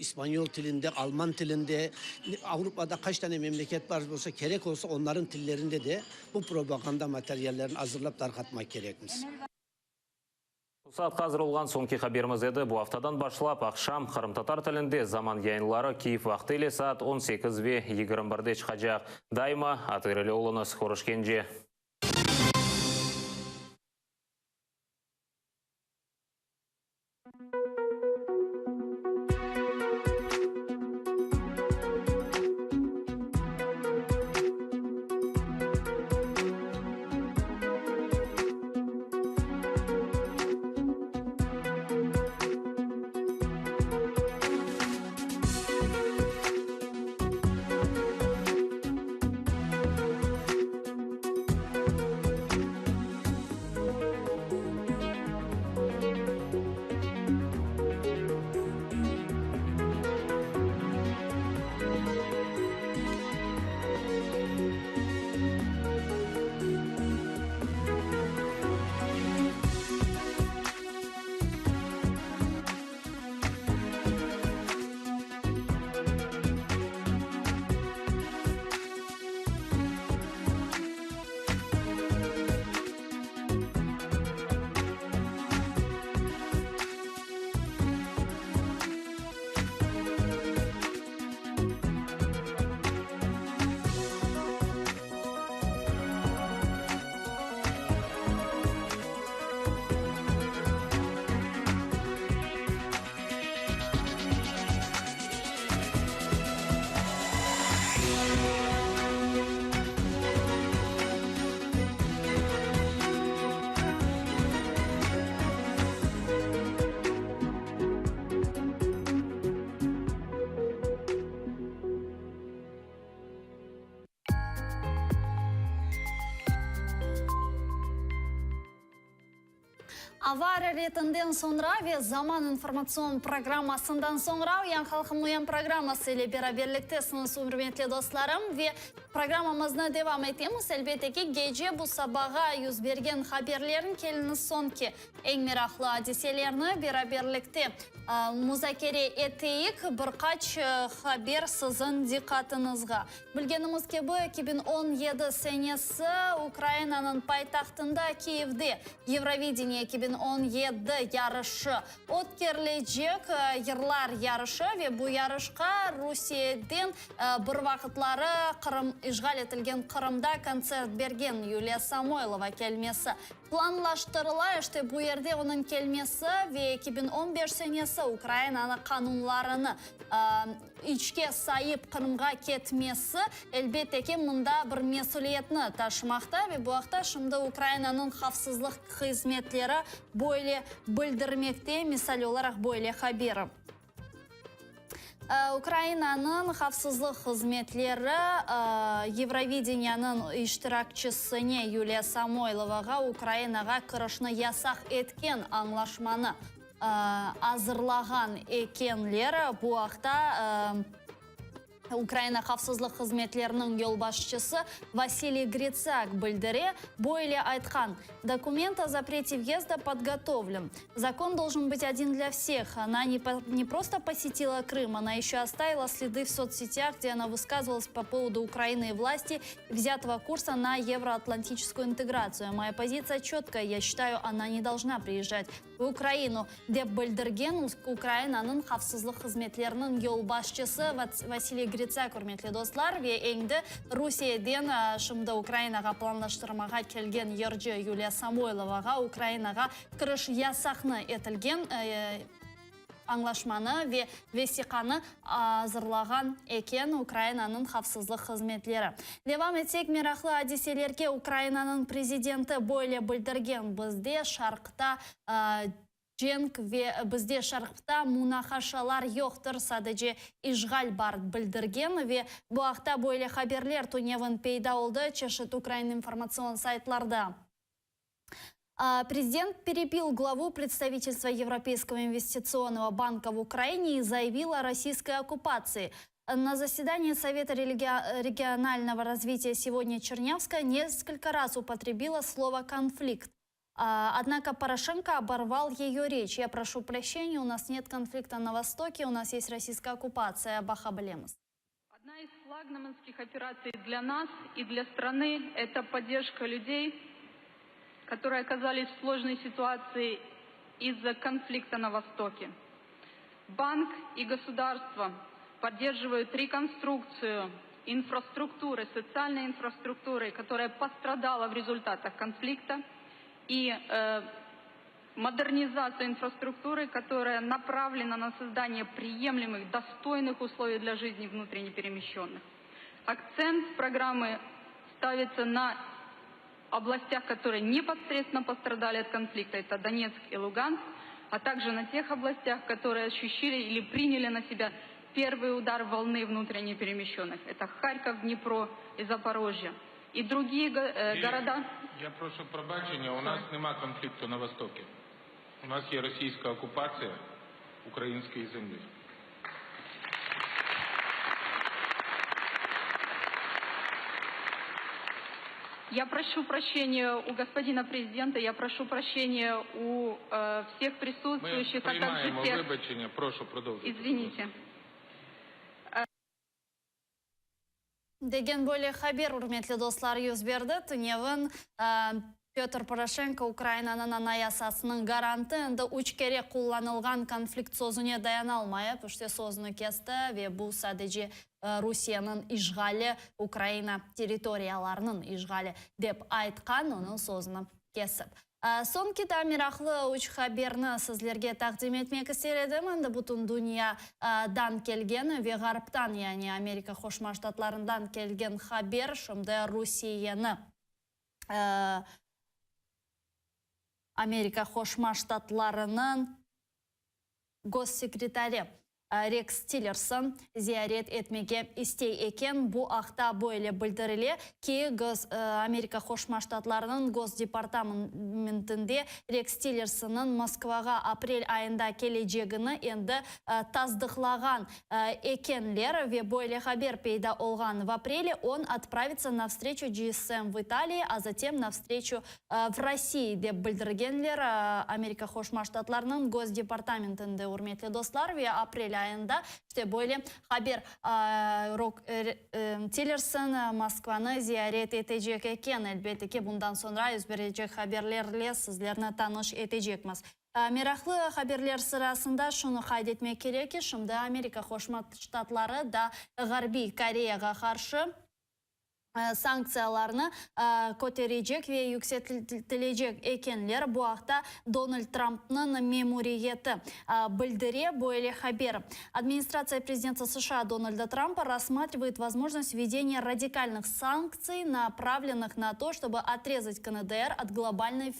İspanyol tilinde, Alman tilinde, Avropada qaç tane memleket bar bolsa, kerek olsa onların tillerinde de bu propaganda materyallerini azırlap tarqatmaq kerekmiz. Bu saatqa azır olğan soñki haberimiz edi. Bu aftadan başlap, aqşam qırımtatar tilinde Zaman yayınları Kyiv vaqtı ile saat 18 ve 21-de çıqacaq. Daima ATR ile oluñız. Körüşkence! Ava araretinden soñra ve Zaman informatsion programmasından soñra Uyan halqım uyan programması ile beraberliktesiñiz, ürmetli dostlarım, ve programmamıznı devam etemiz. Elbette ki, gece bu sabağa yüz bergen haberlerniñ keliñiz soñki eñ meraqlı adiselerni beraberlikte muzakere eteyik. Bir qaç haber siziñ diqqatıñızğa. Bilgenimiz kibi, 2017 senesi Ukrainanıñ paytahtında Kiyevde Yevrovideniye 2017 yarışı ötkerilecek, yırlar yarışı ve bu yarışqa Rusiyeden bir vaqıtları Qırım işğal etilgen Qırımda kontsert bergen Yuliya Samoylova kelmesi Planlaştırıla, işte bu yerde onıñ kelmesi ve 2015 senesi Ukrainanı qanunlarını içke sayıp Qırımğa ketmesi, elbette ki, mında bir mesüliyetni taşımaqta ve bu aqta şimdi Ukrainanıñ havfsızlıq hızmetleri böyle bildirmekte, misal olaraq böyle haberi. Ukrainanıñ havfsızlıq hızmetleri Yevrovideniyanıñ iştirakçisine Yuliya Samoylovağa Ukrainağa kirişni yasaq etken añlaşmanı azırlağan ekenler. Bu aqta Ukraina havfsızlıq hızmetleriniñ yolbaşçısı Vasiliy Gritsak bildire. Böyle aytqan, Dokument o zaprete v'yezda podgotovlен. Zakon doljen bıt odin dlâ vseh. Ona ne ne prosto posetila Krım, ona eşö ostavila sledı v sotssetях, gde ona vıskazyvalas po povodu Ukrainy i vlasti, vzâtogo kursa na yevroatlantiçeskuyu integratsiyu. Moya pozitsiya çötkaya, ya şçitayu, ona ne doljna priezjat v Ukrainu, dep bildirgen Ukrainanıñ havfsızlıq hızmetleriniñ yolbaşçısı Vasiliy Gritsak, ürmetli dostlar, ve endi Rusiyeden şimdi Ukrainağa planlaştırmağa kelgen yırcı Yuliya Samoylovağa Ukrainağa kiriş yasaqnı etilgen añlaşmanı ve vesiqanı azırlağan eken Ukrainanıñ havfsızlıq hızmetleri. Devam etsek meraqlı adiselerge, Ukrainanıñ prezidenti böyle bildirgen, Bizde Şarqta cenk ve bizde Şarqta munaqaşalar yoqtır, sadece işğal bar, bildirgen ve bu aqta böyle haberler tünevin peyda oldı çeşit ukrain informatsion saytlarda. Prezident perebil glavu predstavitelstva Evropeyskogo investitsionnogo banka v Ukraine i zaявил o rossiyskoy okkupatsii. На заседании Совета регионального развития сегодня Чернявская несколько раз употребила слово конфликт. Однако Порошенко оборвал ее речь. Я прошу прощения, у нас нет конфликта на Востоке, у нас есть российская оккупация. Baqa bilemiz. Одна из флагманских операций для нас и для страны – это поддержка людей, которые оказались в сложной ситуации из-за конфликта на Востоке. Банк и государство поддерживают реконструкцию инфраструктуры, социальной инфраструктуры, которая пострадала в результатах конфликта, и э, модернизацию инфраструктуры, которая направлена на создание приемлемых, достойных условий для жизни внутренне перемещенных. Акцент программы ставится на областях, которые непосредственно пострадали от конфликта, это Донецк и Луганск, а также на тех областях, которые ощущили или приняли на себя первый удар волны внутренне перемещенных. Это Харьков, Днепро и Запорожье. И другие э, Лілія, города. Я прошу пробачення, у нас нема конфлікту на Востокі. У нас є російська окупація української землі. Я прошу прощения у господина президента, я прошу прощения у э, всех Ми присутствующих, а также приймаємо тех... вибачення, прошу продовжити. Извините. Degen böyle haber, ürmetli dostlar, yüz berdi. Tünevin Pötr Poroşenko Ukrainanıñ Anayasasınıñ garantı endi üç kere qullanılğan konflikt sözüne dayanalmayıp, işte sözüni kesti ve bu sadece Rusiyeniñ işğali, Ukraina territoriyalarınıñ işğali, dep aytqan, onıñ sözüni kesip. Soñki daa meraqlı üç haberni sizlerge taqdim etmek ister edim. Endi bütün dünyadan kelgen ve Ğarptan, yani Amerika Qoşma Ştatlarından kelgen haber şimdi Rusiyeni Amerika Qoşma Ştatlarınıñ Gossekretari Reks Tillerson ziyaret etmege istey eken. Bu aqta böyle bildirile ki, Amerika Qoşma Ştatlarınıñ Gosdepartamentinde Reks Tillersonnıñ Moskvağa aprel ayında kelecegini endi tasdıqlağan ekenler ve böyle haber peyda olğan, В апреле он отправится на встречу GSM в Италии, а затем на встречу в России, dep bildirgenler Amerika Qoşma Ştatlarınıñ Gosdepartamentinde, ürmetli dostlar, ve aprel ayında işte böyle haber, Tillerson Moskvanı ziyaret etecek eken. Elbette ki, bundan soñra yüz berecek haberlerle sizlerni tanış etecekmiz. Meraqlı haberler sırasında şunı qayd etmek kerek ki, şimdi Amerika Qoşma Ştatları da Ğarbiy Koreyağa qarşı sanktsiyalarnı köterecek ve yükseltilecek ekenler. Bu aqta Donald Trampnıñ memuriyeti bildire. Böyle haber. Администрация президента США Дональда Трампа рассматривает возможность введения радикальных санкций, направленных на то, чтобы отрезать КНДР от глобальной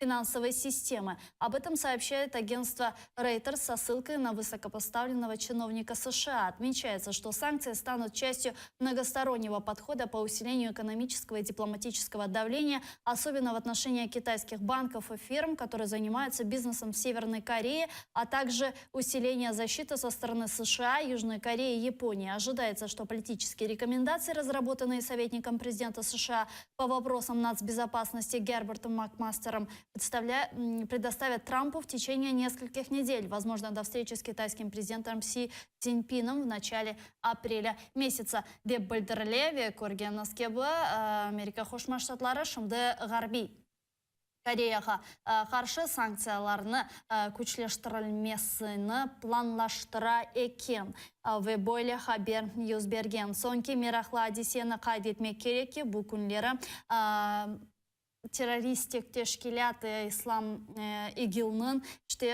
финансовой системы. Об этом сообщает агентство Reuters со ссылкой на высокопоставленного чиновника США. Отмечается, что санкции станут частью многостороннего подхода по усилению экономического и дипломатического давления, особенно в отношении китайских банков и фирм, которые занимаются бизнесом в Северной Корее, а также усиление защиты со стороны США, Южной Кореи и Японии. Ожидается, что политические рекомендации, разработанные советником президента США по вопросам нацбезопасности Гербертом Макмастером, предоставят Трампу в течение нескольких недель, возможно, до встречи с китайским президентом Си Цзиньпином в начале апреля месяца. Dep bildirile ve körgeniñiz kibi, Amerika Qoşma Ştatları şimdi Ğarbiy Koreyağa qarşı sanktsiyalarnı küçleştirilmesini planlaştıra eken ve böyle haber yüz bergen. Soñki meraqlı adiseni qayd etmek kerek ki, bu künleri terroristik teşkilât İslam İGİLniñ işte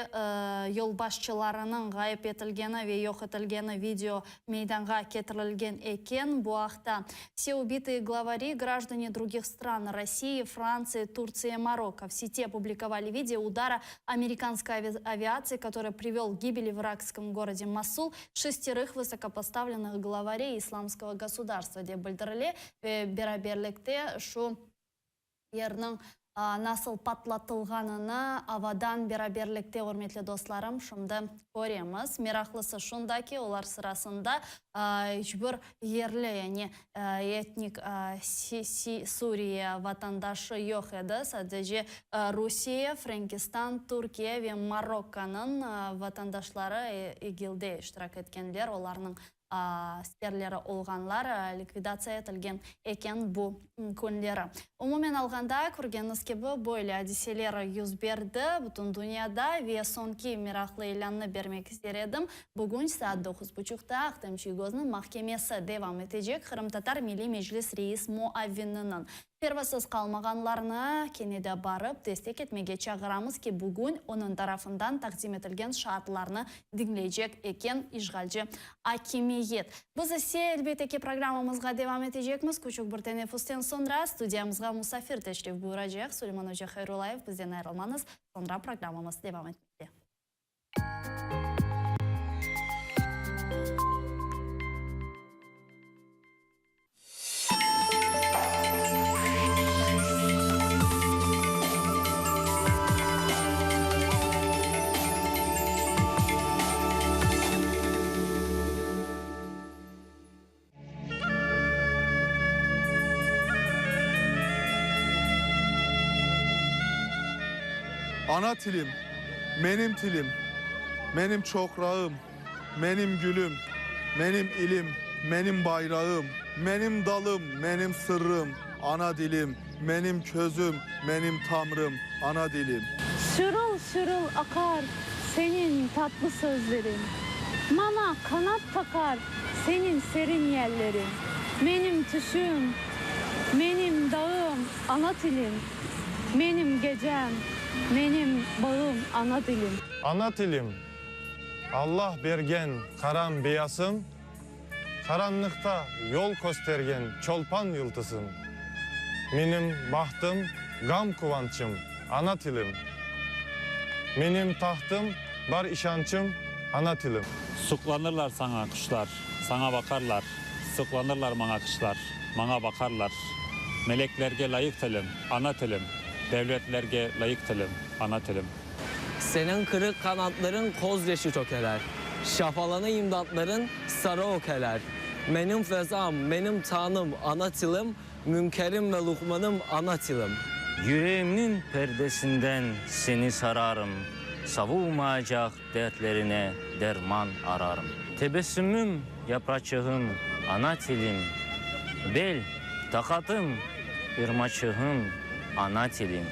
yolbaşçılarınıñ ğayıp etilgeni ve yoq etilgeni video meydanğa ketirilgen eken. Bu aqta все убитые главари граждане других стран России, Франции, Турции, Марокко. В сети опубликовали видео удара американской авиации, который привел к гибели в иракском городе Мосул шестерых высокопоставленных главарей исламского государства. Dep bildirile ve beraberlikte şu yerniñ. Nasıl patlatılğanını avadan beraberlikte, ürmetli dostlarım, şimdi köremiz. Meraqlısı şunda ki, olar sırasında iç bir yerli, yani etnik Suriye vatandaşı yoq edi, sadece Rusiye, Frenkistan, Türkiye ve Marokkonıñ vatandaşları İGİLde iştirak etkenler, olarnıñ askerleri olğanlar likvidatsiya etilgen eken bu künleri. Umumen alğanda, körgeniñiz kibi, böyle adiseler yüz berdi bütün dünyada ve soñki meraqlı ilânnı bermek ister edim, bugün saat doquz buçuqta Ahtem Çiygoznıñ mahkemesi devam etecek, Qırımtatar Milliy Meclis reis muavininiñ Pervasız qalmağanlarnı kene de barıp destek etmege çağıramız ki, bugün onıñ tarafından taqdim etilgen şaatlarnı diñleycek eken işğalci akimiyet. Biz ise, elbette ki, programmamızğa devam etecekmiz. Küçük bir teneffüsten soñra studiyamızğa musafir teşrif buyuracaq Suleyman oca Hayrullayev bizden ayırılmañız, soñra programmamız devam etmekte. Ana tilim, menim tilim, menim çoqrağım, menim gülüm, menim ilim, menim bayrağım, menim dalım, menim sırrım, ana dilim, menim közüm, menim tamrım, ana dilim. Şırıl-şırıl aqar seniñ tatlı sözleriñ, Maña qanat taqar seniñ serin yelleriñ. Menim tüşüm, menim dağım, ana tilim, Menim gecem, menim bağım, ana tilim. Ana tilim, Alla bergen qaram beyasım, Qaranlıqta yol köstergen çolpan yıldızım. Menim bahtım, ğam quvançım, ana tilim. Menim tahtım, bar işançım, ana tilim. Suqlanırlar saña quşlar, saña baqarlar, Suqlanırlar maña quşlar, maña baqarlar. Meleklerge layıq tilim, ana tilim, Devletlerge layıq tilim, ana tilim. Seniñ qırıq qanatlarıñ köz yaşı tökeler, Şafalanı imdatlarıñ sarı ökeler. Menim fezam, menim tañım, ana tilim, Münkerim ve luqmanım, ana tilim. Yüreğimniñ perdesinden seni sararım, Savulmaycaq dertlerine derman ararım. Tebessümim, yapraçığım, ana tilim, Bel, taqatım, irmaçığım, ana tilim.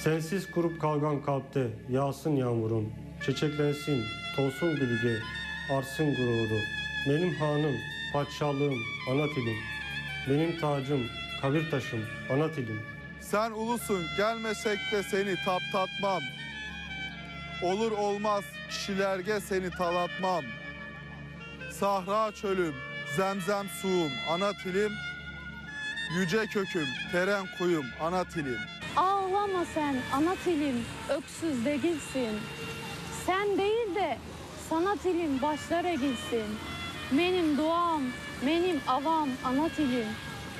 Sensiz qurup qalğan qalpte yağsın yağmurım, Çeçeklensin, tolsun gülge, artsın gururı. Menim hanım, padişalığım, ana tilim, Menim tacım, qabir taşım, ana tilim. Sen ulusıñ, kelmesek de seni taptatmam, Olur olmaz kişilerge seni talatmam. Sahra çölüm, zemzem suvum, ana tilim, Yüce köküm, teren quyum, ana tilim. Ağlama sen, ana tilim, öksüz degilsin. Sen değil de, sana tilim başlar egilsin. Menim duam, menim avam, ana tilim.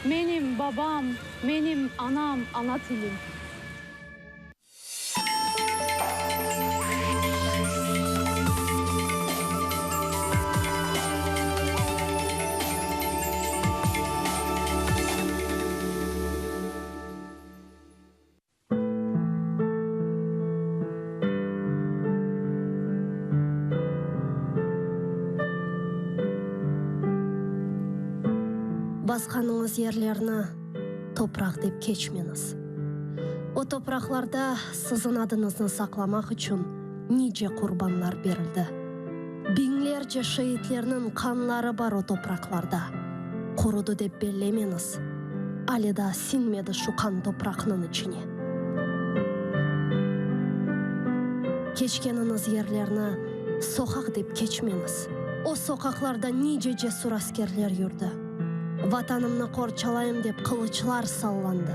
Menim babam, menim anam, ana tilim. Basqanıñız yerlerni topraq dep keçmeñiz. O topraqlarda siziñ adıñıznı saqlamaq içün nice qurbanlar berildi. Biñlerce şeitlerniñ qanları bar o topraqlarda. Qurudı dep bellemeñiz, ale daa siñmedi şu qan topraqnıñ içine. Keçkeniñiz yerlerni soqaq dep keçmeñiz. O soqaqlarda nice cesur askerler yürdi. Vatanımnı qorçalayım dep qılıçlar sallandı.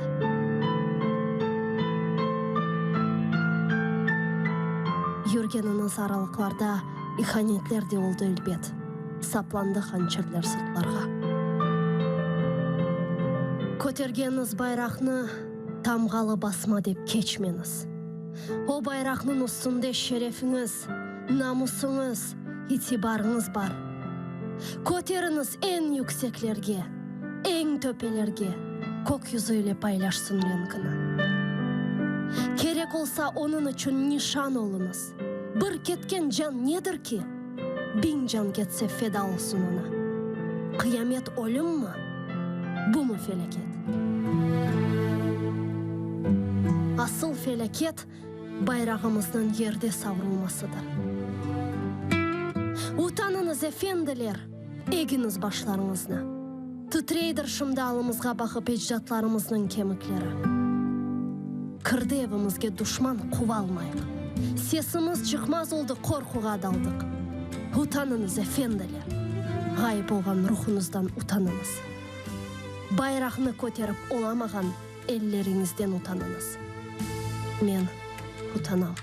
Yürgeniñiz aralıqlarda ihanetler de oldı elbet, saplandı hançerler sırtlarğa. Kötergeniñiz bayraqnı. Tamğalı basma dep keçmeñiz. O bayraqnıñ üstünde şerefiñiz, namusıñız, itibarıñız bar. Köteriñiz eñ yükseklerge, eñ töpelerge, kök yüzü ile paylaşsın renkini. Kerek olsa, onıñ içün nişan oluñız. Bir ketken can nedir ki? Biñ can ketse feda olsun oña. Qıyamet ölümmi? Bumı felâket? Asıl felâket bayrağımıznıñ yerde savrulmasıdır. Utanıñız, efendiler, egiñiz başlarıñıznı. Titreydir şimdi alımızğa baqıp ecdatlarımıznıñ kemikleri. Kirdi evimizge duşman quvalmayıq. Sesimiz çıqmaz oldı qorquğa daldıq. Utanıñız, efendiler! Ğayıp olğan ruhuñızdan utanıñız. Bayraqnı köterip olamağan elleriñizden utanıñız. Men utanam.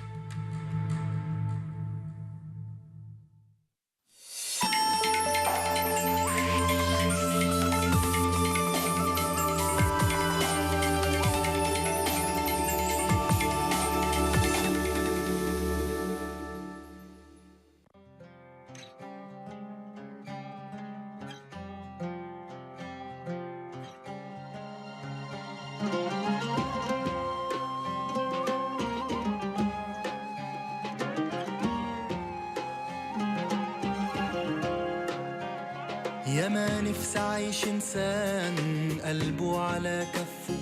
ياما نفسي أعيش إنسان قلبه على كفه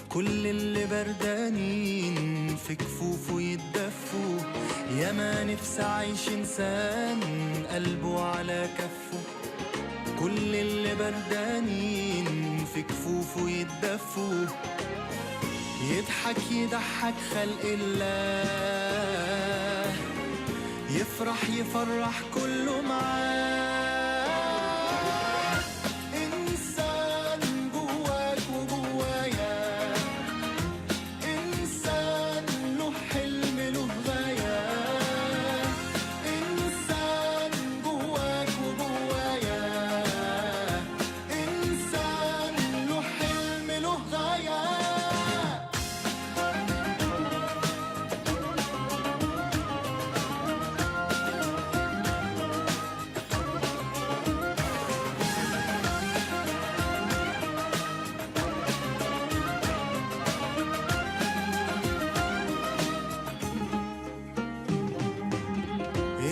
كل اللي بردانين في كفوفه يتدفوا ياما نفسي أعيش إنسان قلبه على كفه كل اللي بردانين في كفوفه يتدفوا يضحك يضحك خلق الله يفرح يفرح كله معاه إنسان جواك وجوايا إنسان له حلم له غاية إنسان جواك وجوايا إنسان له حلم له غاية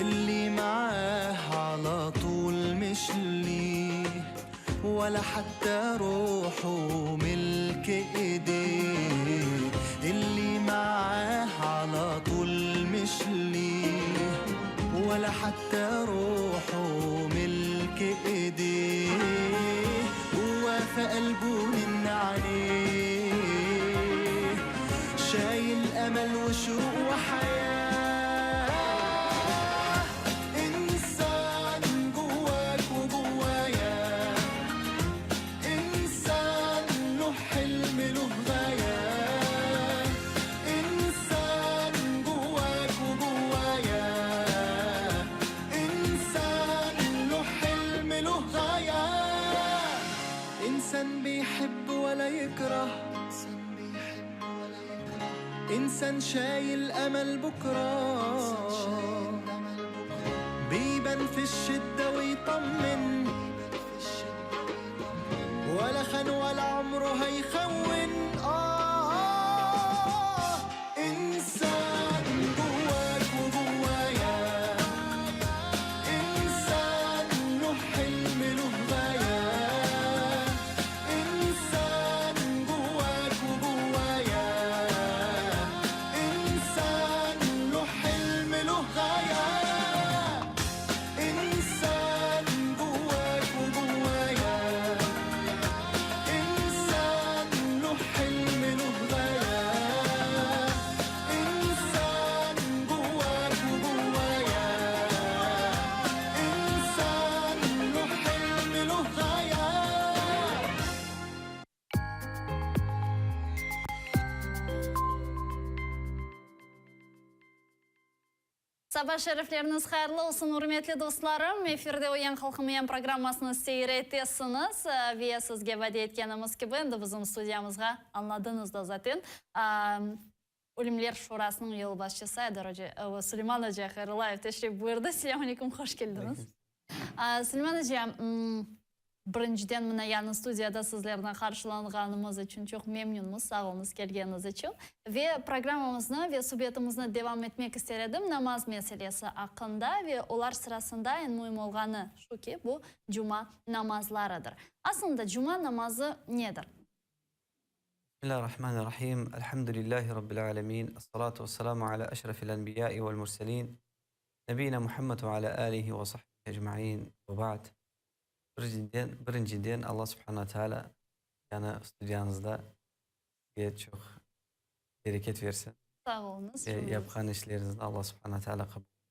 اللي معاه على طول مش ليه ولا حتى روحه ملك ايديه اللي معاه على طول مش ليه ولا حتى روحه ملك ايديه هو في قلبه من عليه شايل امل وشوق وحياه انسان جواك وجوايا انسان له حلم له غايه انسان جواك وجوايا انسان له حلم له غايه انسان بيحب ولا يكره إنسان شايل أمل بكرة بيبان في الشدة ويطمن ولا خان ولا عمره هيخون آه إنسان جواك وجوايا إنسان له حلم له غاية إنسان جواك وجوايا إنسان له حلم له غاية إنسان. Saba şerifleriñiz hayırlı olsun, ürmetli dostlarım! Efirde Uyan halqım uyan programmasını seyir etesiñiz ve sizge vade etkenimiz kibi, endi bizim studiyamızğa, añladıñız da zaten, Olimler Şurasınıñ yolbaşçısı Aydar oca, Suleyman oca Hayrullayev teşrif buyurdı. Selâm aleyküm, hoş keldiñiz. Suleyman oca, birinciden mına yañı studiyada sizlerni qarşılanğanımız içün çoq memnünmiz, sağ oluñız kelgeniñiz içün. Ve programmamıznı ve subetimizni devam etmek ister edim namaz meselesi aqqında ve olar sırasında eñ müim olğanı şu ki, bu cuma namazlarıdır. Aslında cuma namazı nedir? Bismillahirrahmanirrahim. Elhamdülillahi Rabbil alemin. Essalatu vesselamu ala eşrefil enbiyai vel murselin. Nebiyina Muhammed ve ala alihi ve sahbihi ecmain. Ve ba'd. Birinciden, birinciden Allah Subhana Teala yani studiyanızda sizge çoq bereket versin. Sağ oluñız. Ve yapqan işleriñizni Allah Subhana Teala qabul etsin.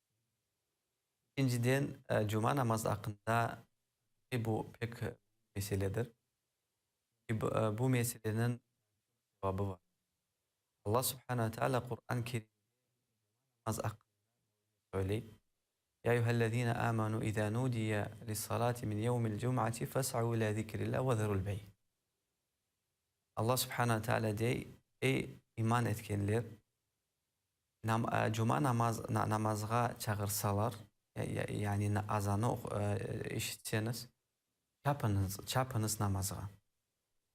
Ekinciden, cuma namazı aqqında bu pek meseledir. Çünki bu meseleniñ çoq sevabı bar. Allah Subhana ve Teala Quran-ı Kerimde cuma namazı aqqında böyle söyley, Ya eyyühellezine amenu izâ nudiye lis-salâti min yevmil cum'ati fes'av ilâ zikrillah ve zerul bey'. Allah Subhana ve Teala dey, Ey iman etkenler, cuma namaz namazğa çağırsalar, yani azanı işitseñiz, Çapıñız, çapıñız namazğa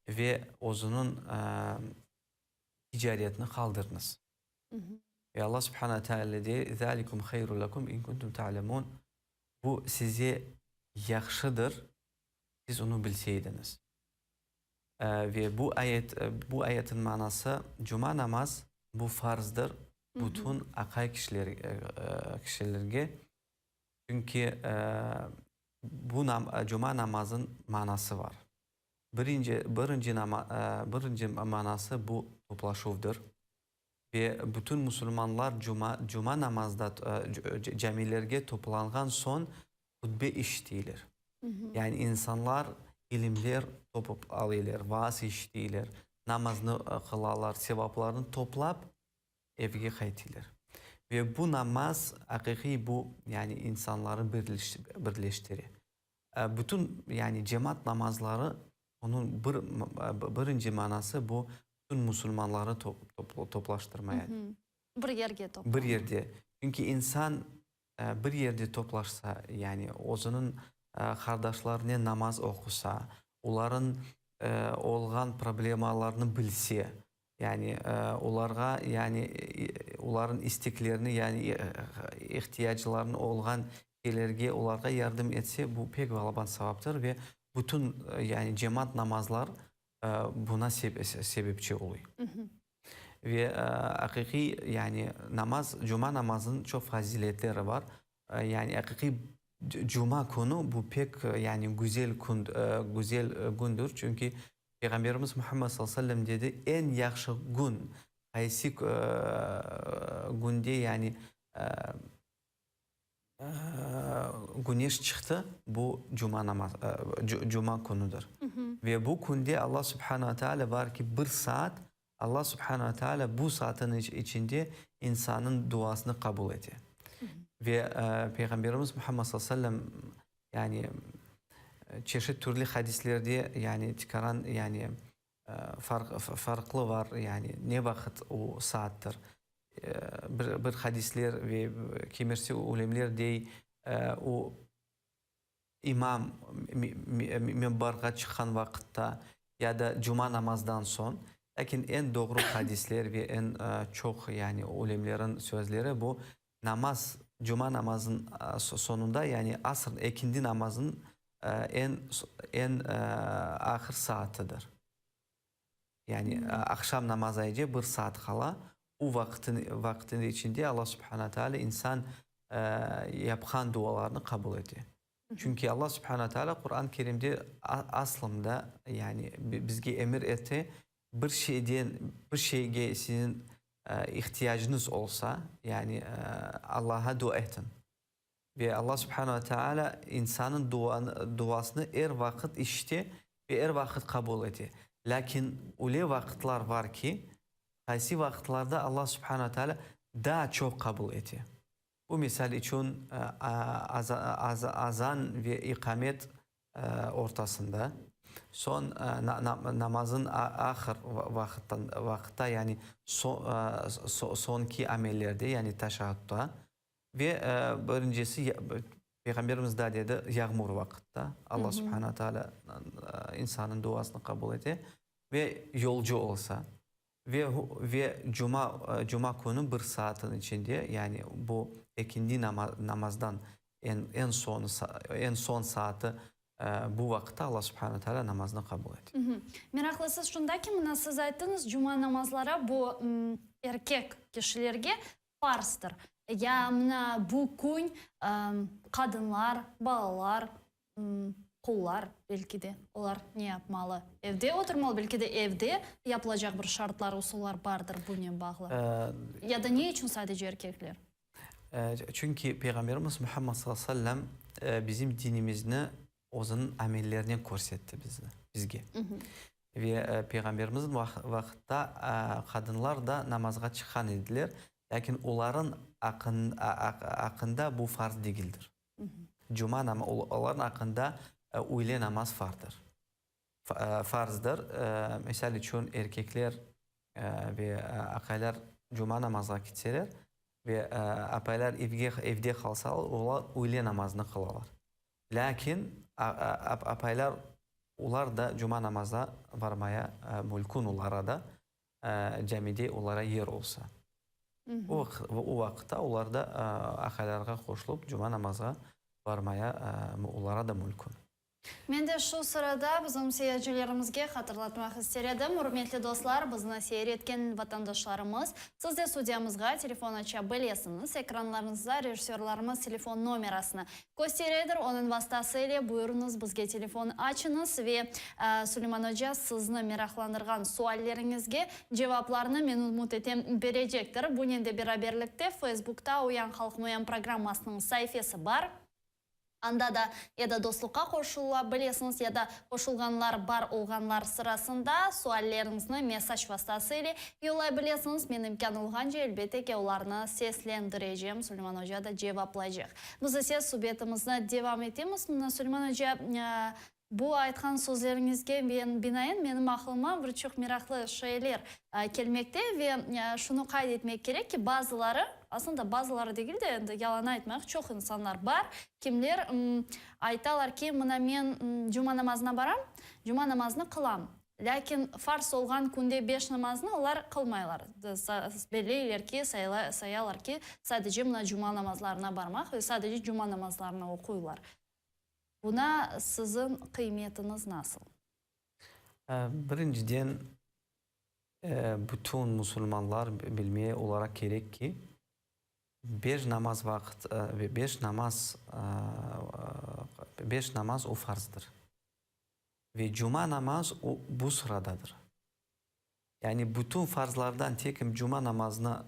ve özüniñ ticaretini qaldırıñız. Ve Alla subhana teala dey, Zalikum hayrun lekum in kuntum ta'lemun, Bu size yahşıdır, siz onı bilseydiñiz. Ve bu ayet, bu ayetin manası, cuma namaz, bu farzdır bütün aqay kişilerge, çünki Bu cuma namazın manası var. Birinci, birinci, birinci manası bu toplaşuvdır. Ve bütün musulmanlar cuma, cuma namazda camilerge toplanğan soñ hutbe işitiyler. Yani insanlar ilimler topıp alıylar, vaaz işitiyler, namaznı qılalar, sevaplarnı toplap evge qaytıylar. Ve bu namaz aqiqiy bu, yani insanları birleştire. Bütün, yani cemaat namazları, onıñ bir, birinci manası bu, bütün musulmanları toplaştırma yani. Bir yerge toplama. Bir yerde. Çünki insan bir yerde toplaşsa, yani özüniñ qardaşlarınen namaz oqusa, olarıñ olğan problemalarını bilse, Yani olarğa, yani olarnıñ isteklerini, yani ihtiyaclarını olğan şeylerge olarğa yardım etse, bu pek balaban savaptır ve bütün, yani cemaat namazlar buna sebepçi oluy. Ve aqiqiy, yani namaz, cuma namazınıñ çoq faziletleri bar. Yani aqiqiy cuma künü bu pek, yani güzel kün, güzel kündür, çünki Peyğamberimiz Muhammed sallallahu aleyhi ve sellem dedi, Eñ yahşı kün, qaysı künde, yani güneş çıqtı, bu cuma namaz, cuma künüdir. Ve bu künde Allah subhane ve teala var ki, bir saat, Allah subhane ve teala bu saatın içinde insanıñ duasını qabul ete. Ve Peyğamberimiz Muhammed sallallahu aleyhi ve sellem, Yani, çeşit türlü hadislerde, yani, tikaran, yani, farq, farqlı var, yani, ne vaqıt o saattir. Bir, bir hadisler ve kimersi ulemler dey, o imam minbarğa çıqqan vaqıtta ya da cuma namazdan soñ. Lâkin eñ doğru hadisler ve eñ çoq, yani, ulemlerin sözleri bu Namaz, cuma namazınıñ soñunda, yani asr, ekindi namazınıñ eñ, eñ ahır saatıdır. Yani aqşam namazayce bir saat qala, o vaqıtın, vaqıtın içinde Alla subhana teala insan yapqan dualarını qabul ete. Çünki Alla subhana teala Quran-ı Kerimde aslında, yani bizge emir ete, bir şeyden, bir şeyge siziñ ihtiyacıñız olsa, yani Allağa dua etiñ. Ve Alla subhana ve teala insanıñ duasını er vaqıt işite ve er vaqıt qabul ete. Lâkin öyle vaqıtlar var ki, qaysı vaqıtlarda Alla subhana ve teala daa çoq qabul ete. Bu misal içün azan ve iqamet ortasında, soñ namazın ahır vaqıtta, yani soñki amellerde, yani taşahhutta ve birincisi, Peyğamberimiz daa dedi, yağmur vaqıtta Alla subhana taalâ insannıñ duasını qabul ete ve yolcu olsa ve ve cuma cuma künü bir saatın içinde, yani bu ekindi namazdan eñ eñ soñ eñ soñ saatı bu vaqıtta Alla subhana taalâ namaznı qabul ete. Meraqlısı şunda ki, mına siz ayttıñız, cuma namazları bu erkek kişilerge farzdır. Ya mına bu kün qadınlar, balalar, qullar belki de, olar ne yapmalı? Evde oturmalı, belki de evde yapılacaq bir şartlar, usullar bardır bunen bağlı. Ya da ne içün sadece erkekler? Çünki Peyğamberimiz Muhammed sallallahu aleyhi ve sellem bizim dinimizni özüniñ amellerinen körsetti bizge. Ve Peyğamberimizniñ vaqıtta qadınlar da namazğa çıqqan ediler, lâkin olarıñ aqqında bu farz degildir. Cuma olarnıñ aqqında üyle namaz fardır. Farzdır. Misal içün, erkekler ve aqaylar cuma namazğa kitseler ve apaylar evde qalsalar, olar üyle namazını qılalar. Lâkin apaylar, olar da cuma namaza varmaya mülkün, olara da camide olara yer olsa. O vaqıtta olar da aqaylarğa qoşulıp cuma namazğa varmaya olara da mülkün. Men de şu sırada bizim seyircilerimizge hatırlatmaq ister edim, ürmetli dostlar, bizni seyir etken vatandaşlarımız, siz de studiyamızğa telefon aça bilesiñiz, ekranlarıñızda rejissörlarımız telefon nomerasını kösteredir, onıñ vastası ile buyurıñız bizge telefon açıñız ve Suleyman oca sizni meraqlandırğan sualleriñizge cevaplarnı, men ümüt etem, berecektir. Bunen de beraberlikte Facebookta Uyan halqım uyan programmasınıñ saifesi bar. Anda da ya da dostluqqa qoşula bilesiñiz, ya da qoşulğanlar bar olğanlar sırasında sualleriñizni mesac vastası ile yollay bilesiñiz. Men imkân olğance, elbette ki, olarnı seslendirecem, Suleyman oca da cevaplaycaq. Biz ise subetimizni devam etemiz. Mına, Suleyman oca, Bu aytqan sözleriñizge binaen menim aqlıma bir çoq meraqlı şeyler kelmekte ve şunı qayd etmek kerek ki, bazıları, aslında bazıları degil de, endi yalan aytmayıq, çoq insanlar bar, kimler aytalar ki, mına men cuma namazına baram, cuma namazını qılam, lâkin farz olğan künde beş namaznı olar qılmaylar, belleyler ki, sayalar ki, sadece mına cuma namazlarına barmaq ve sadece cuma namazlarını oquylar. Buna siziñ qıymetiñiz nasıl? Birinciden, bütün musulmanlar bilmeye olaraq kerek ki, beş namaz vaqıt, beş namaz, beş namaz o farzdır. Ve cuma namaz o bu sıradadır. Yani bütün farzlardan tekim cuma namazını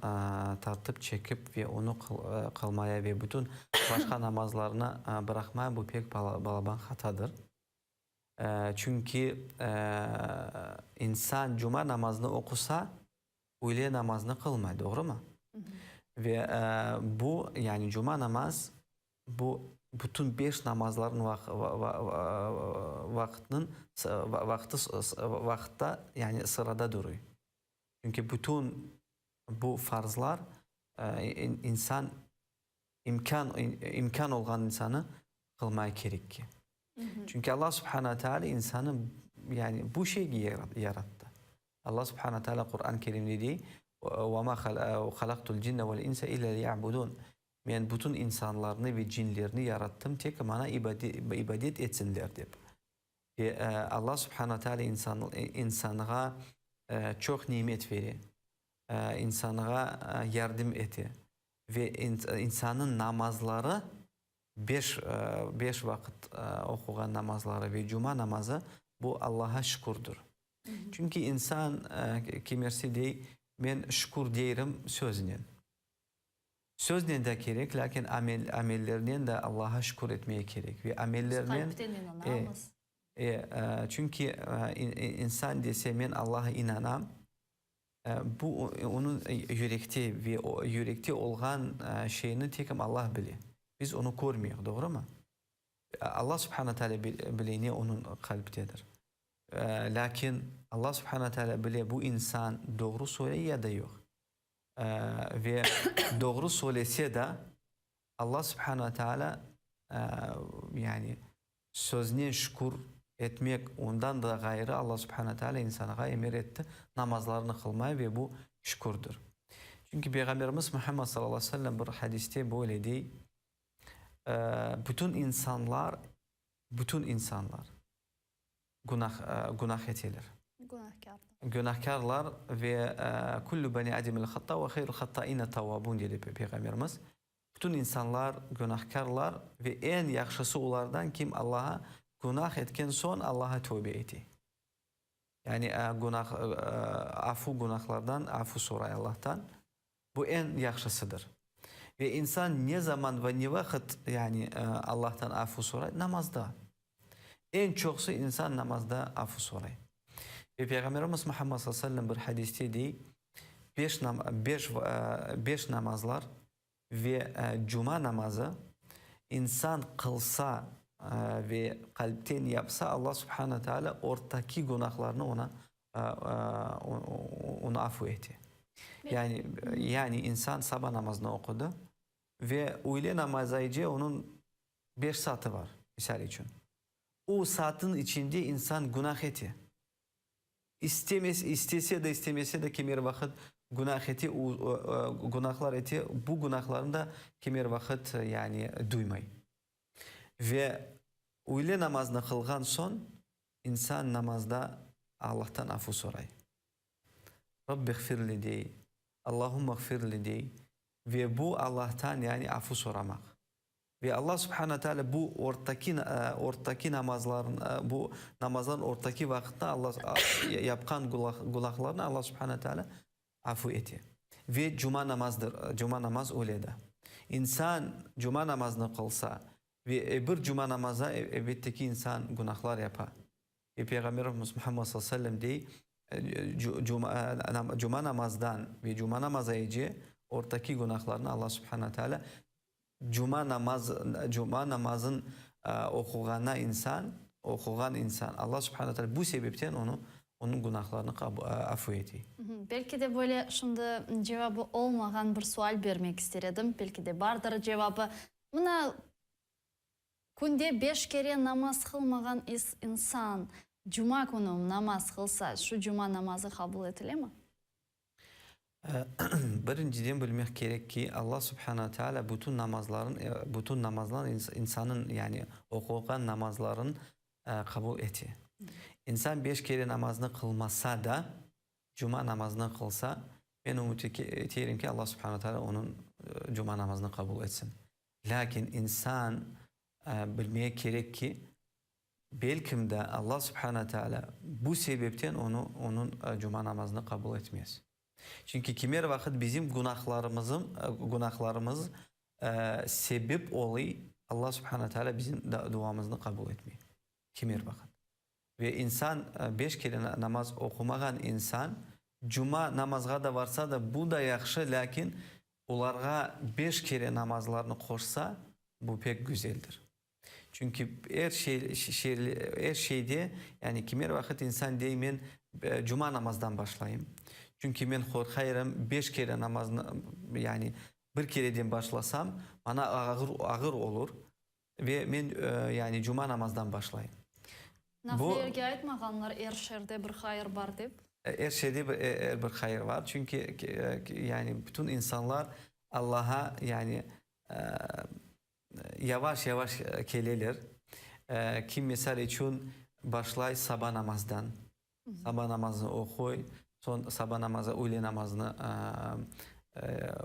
tartıp çekip ve onı qılmaya ve bütün başqa namazlarnı bıraqmaya bu pek balaban hatadır. Çünki insan cuma namazını oqusa, üyle namazını qılmay, doğrumı? Ve bu, yani cuma namaz Bu bütün beş namazlarnıñ vaqıtnıñ vaqtı vaqıtta yani sırada duruy. Çünki bütün bu farzlar insan imkân imkân olğan insanı qılmaya kerek ki. Çünki Allah subhana teala insanı yani bu şeyge yarattı. Allah subhana teala Quran-ı Kerimde dey, Ve ma halaqtul cinne vel insa illa liya'budun. Men bütün insanlarnı ve cinlerni yarattım tek Maña ibadet etsinler dep. Ve Alla subhana teala insanğa çoq nimet bere, insanğa yardım ete. Ve insannıñ namazları, beş, beş vaqıt oquğan namazları ve cuma namazı, bu Allağa şükürdir. Çünki insan kimersi dey, men şükür deyrim söznen. Söznen de kerek, lâkin amel, amellernen de Allaha şükür etmeye kerek. Ve amellernen... Biz qalpten inanamız. E, e, çünki insan dese, men Allaha inanam. Bu onıñ yürekte ve yürekte olğan şeyni tekim Allah bile. Biz onı körmeyik, doğrumı? Allah subhana teala bile ne onıñ qalptedir. Lâkin Allah subhana teala bile bu insan doğru söyley ya da yoq. Ve doğru söylese de Allah subhana teala yani Söznen şükür etmek, ondan da ğayrı Alla subhane teala insanğa emir etti namazlarını qılmay ve bu şükürdir. Çünki Peyğamberimiz Muhammed sallallahu aleyhi ve sellem bir hadiste böyle dey, Bütün insanlar, bütün insanlar günah, günah eteler. Günahkârlar. Günahkârlar ve Küllü beni Ademil hatta ve hayrul hattaine tavvabun dedi Peyğamberimiz. Bütün insanlar günahkârlar ve eñ yahşısı olardan kim Allaha günah etken soñ Allaha tövbe ete. Yani günah afu günahlardan afu soray Allahtan. Bu eñ yahşısıdır. Ve insan ne zaman ve ne vaqıt yani Allahtan afu soray? Namazda. Eñ çoqsu insan namazda afu soray. Ve Peyğamberimiz Muhammed sallallahu aleyhi ve sellem bir hadiste dey, Beş beş beş namazlar ve cuma namazı insan qılsa ve qalpten yapsa, Alla subhane teala ortaki günahlarını ona onı afu ete. Yani, yani insan saba namazını oqudı ve üyle namazayce onıñ beş saatı var, misal içün. O saatın içinde insan günah ete. İstemese, istese de, istemese de kimer vaqıt günah ete, günahlar ete, bu günahlarnı da kimer vaqıt, yani, duymay. Ve üyle namazını qılğan soñ, insan namazda Allahtan afu soray. Rabbiğfirli dey, Allahumağfirli dey ve bu Allahtan, yani, afu soramaq. Ve Alla subhane teala bu ortaki ortaki namazların bu namazların ortaki vaqıtta Alla yapqan günahlarını Alla subhane teala afu ete. Ve cuma namazdır, cuma namaz öyle de. İnsan cuma namazını qılsa ve bir cuma namaza elbette ki insan günahlar yapa. Ve Peyğamberimiz Muhammed sallallahu aleyhi ve sellem dey, cuma cuma namazdan ve cuma namazayece ortaki günahlarını Alla subhane teala Cuma namaz, cuma namazın oquğana insan, oquğan insan, Alla subhane teala bu sebepten onı, onıñ günahlarını afu ete. Belki de böyle şimdi cevabı olmağan bir sual bermek ister edim, belki de bardır cevabı. Mına, künde beş kere namaz qılmağan insan, cuma künü namaz qılsa, şu cuma namazı qabul etilemi? Birinciden bilmek kerek ki, Alla subhana teala bütün namazların, bütün namazlar insanın, yani oquğan namazların qabul ete. İnsan beş kere namaznı qılmasa da, cuma namazını qılsa, men ümüt eterim ki, Alla subhana teala onıñ cuma namazını qabul etsin. Lâkin insan bilmeye kerek ki, Belkim de Alla subhana teala bu sebepten onı, onıñ cuma namazını qabul etmez. Çünki kimer vaqıt bizim günahlarımızın, günahlarımız sebep olıy Alla subhana teala bizim duamıznı qabul etmey. Kimer vaqıt. Ve insan, beş kere namaz oqumağan insan, cuma namazğa da varsa da, bu da yahşı, lâkin olarğa beş kere namazlarnı qoşsa, bu pek güzeldir. Çünki er şey, er şeyde, yani kimer vaqıt insan dey, men cuma namazdan başlayım. Çünki men qorqayırım, beş kere namaznı, yani bir kereden başlasam, maña ağır, ağır olur ve men, yani cuma namazdan başlayım. Bu. Nafile aytmağanlar, er şerde bir hayır bar dep. Er şeyde bir, er bir hayır bar. Çünki, yani bütün insanlar Allaha, yani Yavaş-yavaş keleler. Kim, misal içün, başlay saba namazdan, saba namazını oquy, soñ saba namazı, üyle namazını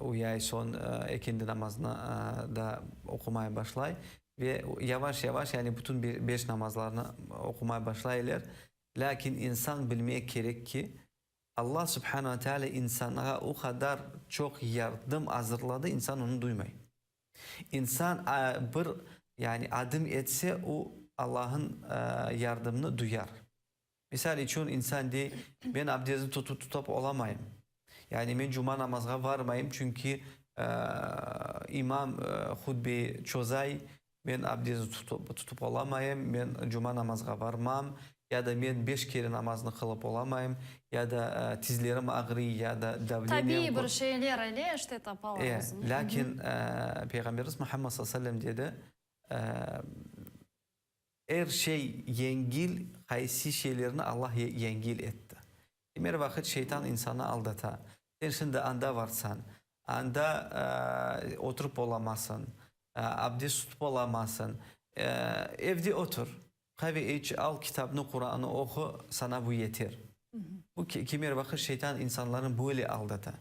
uyay, soñ ekindi namazını da oqumaya başlay ve yavaş-yavaş, yani bütün beş namazlarnı oqumaya başlaylar. Lâkin insan bilmek kerek ki, Alla subhane ve teala insanğa o qadar çoq yardım azırladı, insan onı duymay. İnsan bir, yani adım etse, o Allah'ın yardımını duyar. Misal içün, insan dey, men abdestni tutıp olamayım. Yani men cuma namazğa varmayım, çünki imam hutbe çozay, men abdest tutıp olamayım, men cuma namazğa varmam, ya da men beş kere namaznı qılıp olamayım, ya da tizlerim ağrıy, ya da davleniyem. Tabiiy bir şeyler ile işte tapalar özüni. Lâkin Peyğamberimiz Muhammed sallallahu aleyhi ve sellem dedi, Er şey yengil, qaysi şeylerni Allah yengil etti. Kimer vaqıt şeytan insanı aldata. Sen şimdi anda varsañ, anda oturıp olamazsıñ, abdest tutıp olamazsıñ. Evde otur, qave iç, al kitabnı, Quranı oqu, saña bu yeter. Bu kimer vaqıt şeytan insanlarnı böyle aldata.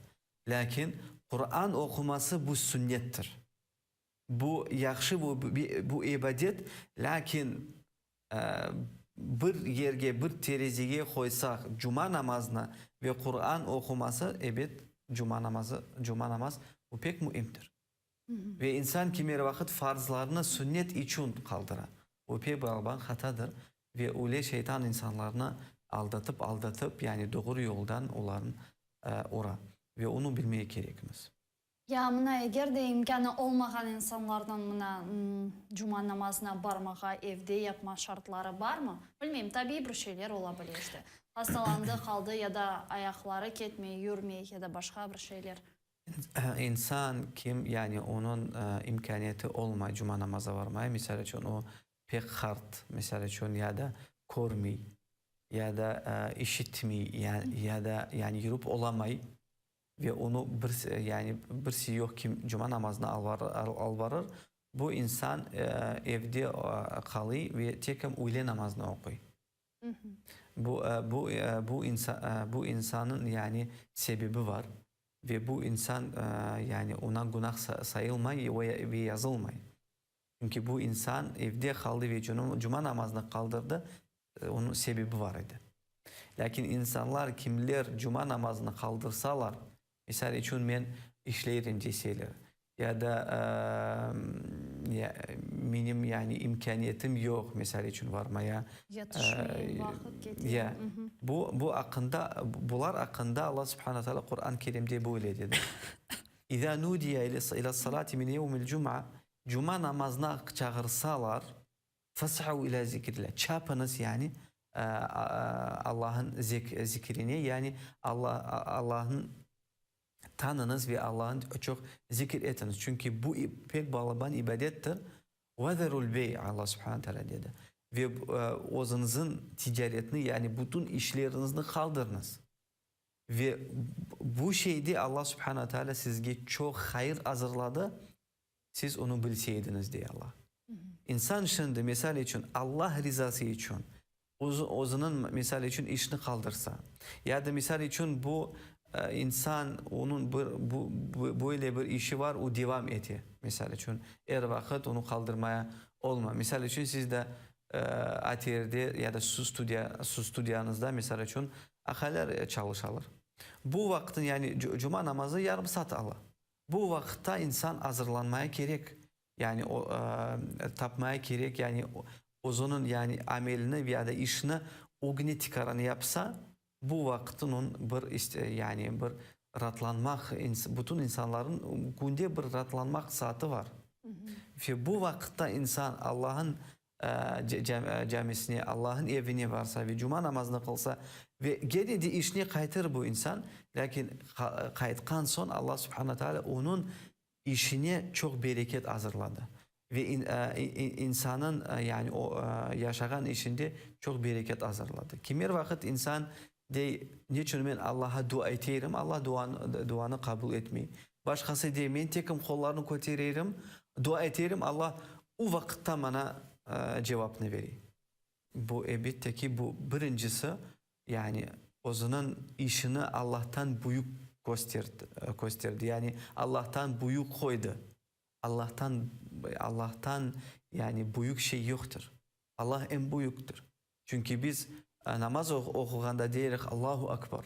Lâkin Quran oquması bu sünnettir. Bu yahşı, bu bu ibadet, lâkin bir yerge, bir terezige qoysaq cuma namazını ve Quran oquması, ebet, cuma namazı, cuma namaz, bu pek müimdir. Ve insan kimer vaqıt farzlarnı sünnet içün qaldıra. Bu pek balaban hatadır ve öyle şeytan insanlarnı aldatıp, aldatıp, yani doğru yoldan olarnı ura. Ve onı bilmege kerekmiz. Ya mına eger de imkânı olmağan insanlarnıñ mına cuma namazına barmağa evde yapma şartları barmı? Bilmeyim, tabiiy bir şeyler ola bile işte. Hastalandı, qaldı ya da ayaqları ketmey, yürmey ya da başqa bir şeyler. İnsan kim, yani onıñ imkâniyeti olmay cuma namaza barmaya, misal içün o pek qart, misal içün, ya da körmey, ya da işitmey, ya da yani yürüp olamay, Ve onı bir, yani birisi yoq kim cuma namazına alıp barır, bu insan evde qalıy ve tekim üyle namazını oquy. Bu, bu, bu bu insanıñ yani sebebi bar ve bu insan yani oña günah sayılmay ve yazılmay. Çünki bu insan evde qaldı ve cuma namazını qaldırdı, onıñ sebebi bar edi. Lâkin insanlar kimler cuma namazını qaldırsalar, misal içün men işleyrim deseler, ya da menim yani imkâniyetim yoq, misal içün varmaya. Yetişmey, vaqıt kete. Ya, bu, bu aqqında, bular aqqında Alla subhane teala Quran-ı Kerimde böyle dedi. İzâ nudiye ilâs-salâti min yevmil cum'a, Cuma namazına çağırsalar, fes'av ilâ zikrilâh, çapıñız, yani Allah'ın zikrine, yani Allah'ın tanıñız ve Allah'ın çoq zikir etiñiz. Çünki bu pek balaban ibadettir. Ve zerul bey, Allah subhane teala dedi. Ve özüñizin ticaretni, yani bütün işleriñizni qaldırıñız. Ve bu şeyde Allah subhane teala sizge çoq hayır azırladı, Siz onı bilseydiñiz, dey Alla. İnsan şimdi, misal içün, Allah rizası içün, özüniñ, misal içün, işini qaldırsa, ya da, misal içün, bu insan, onıñ bir, bu, böyle bir işi var, o devam ete, misal içün, er vaqıt onı qaldırmaya olmay. Misal içün, siz de ATRde ya da studiya, studiyanızda, misal içün, aqaylar çalışalar. Bu vaqıtın, yani cuma namazı yarım saat ala. Bu vaqıtta insan azırlanmaya kerek, yani o, tapmaya kerek, yani özüniñ, yani amelini ve ya da işini ögüne tikaran yapsa, bu vaqıtın onıñ bir, yani bir raatlanmaq, bütün insanların künde bir raatlanmaq saatı var. Ve bu vaqıtta insan Allah'ın camisine, Allah'ın evine varsa ve cuma namazını qılsa ve gene de işine qaytır bu insan, lâkin qaytqan soñ Allah subhana teala onıñ işine çoq bereket azırladı ve insanıñ yani o yaşağan işinde çoq bereket azırladı. Kimer vaqıt insan dey, neçün men Allah'a dua eteyrim, Allah duanı qabul etmey. Başqası dey, men tekim qollarnı kötereyrim, dua eteyrim, Allah o vaqıtta maña cevapnı berey. Bu, elbette ki, bu birincisi, yani özüniñ işini Allahtan büyük kösterdi, yani Allahtan büyük qoydı. Allahtan, Allahtan, yani büyük şey yoqtır. Allah eñ büyüktir. Çünki biz namaz oquğanda deyirik Allahu Akbar.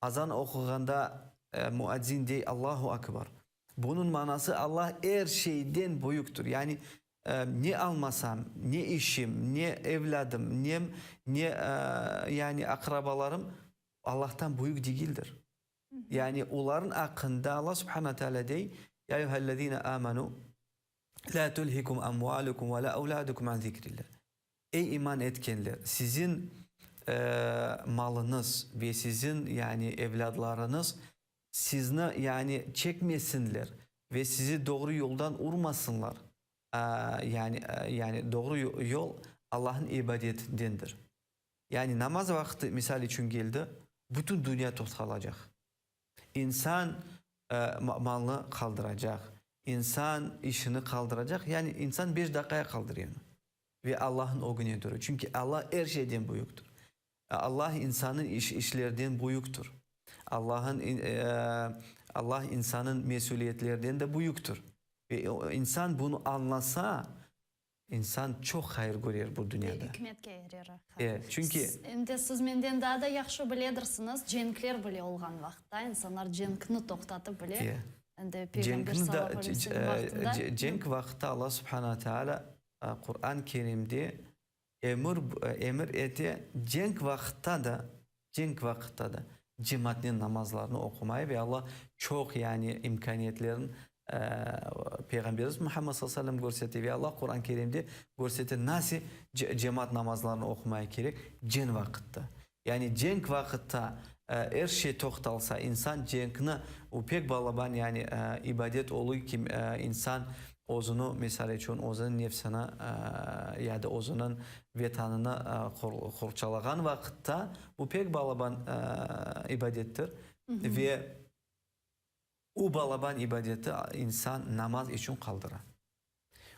Azan oquğanda muazzin dey Allahu Akbar. Bunıñ manası Allah er şeyden büyüktir. Yani ne almasam, ne işim, ne evlâdım, ne, ne yani aqrabalarım Allahtan büyük degildir. Yani olarnıñ aqqında Alla subhana teala dey, Ya eyyühellezine amanu, la tulhikum amvalukum ve la evladukum an zikrillah. Ey iman etkenler, siziñ malıñız ve siziñ yani evlâdlarıñız sizni yani çekmesinler ve sizi doğru yoldan urmasınlar. Yani yani doğru yol Allahnıñ ibadetindendir. Yani namaz vaqtı, misal içün, keldi, bütün dünya toqtalacaq. İnsan malnı qaldıracaq, insan işini qaldıracaq, yani insan beş daqiqaya qaldırıyor onı. Ve Allahnıñ ögüne dura. Çünki Alla er şeyden büyüktir. Alla insannıñ işlerden büyüktir. Allahın, Alla insannıñ mesüliyetlerden de büyüktir. Ve insan bunı añlasa, İnsan çoq hayır körer bu dünyada. Ve ikmetke erer. E, çünki. Em de siz menden daa da yahşı biledirsiñiz, cenkler bile olğan vaqıtta, insanlar cenkni toqtatıp bile, E. em de Peyğamber salâllahu aleyhi ve sellem vaqtında. Cenk vaqıtta Alla subhana teala Quran Kerimde emir, emir ete, cenk vaqıtta da, cenk vaqıtta da cemaatnen namazlarnı oqumay ve Alla çoq yani imkâniyetlerin Peyğamberimiz Muhammed sallallahu aleyhi ve sellem körsete ve Allah Quran Kerimde körsete nasi cemaat namazlarını oqumaya kerek cenk vaqıtta. Yani cenk vaqıtta er şey toqtalsa, insan cenkni, o pek balaban yani ibadet oluy ki, insan özüni, misal içün, özüniñ nefsini ya da özüniñ Vetanını qorçalağan vaqıtta, bu pek balaban ibadettir ve O balaban ibadeti insan namaz içün qaldıra.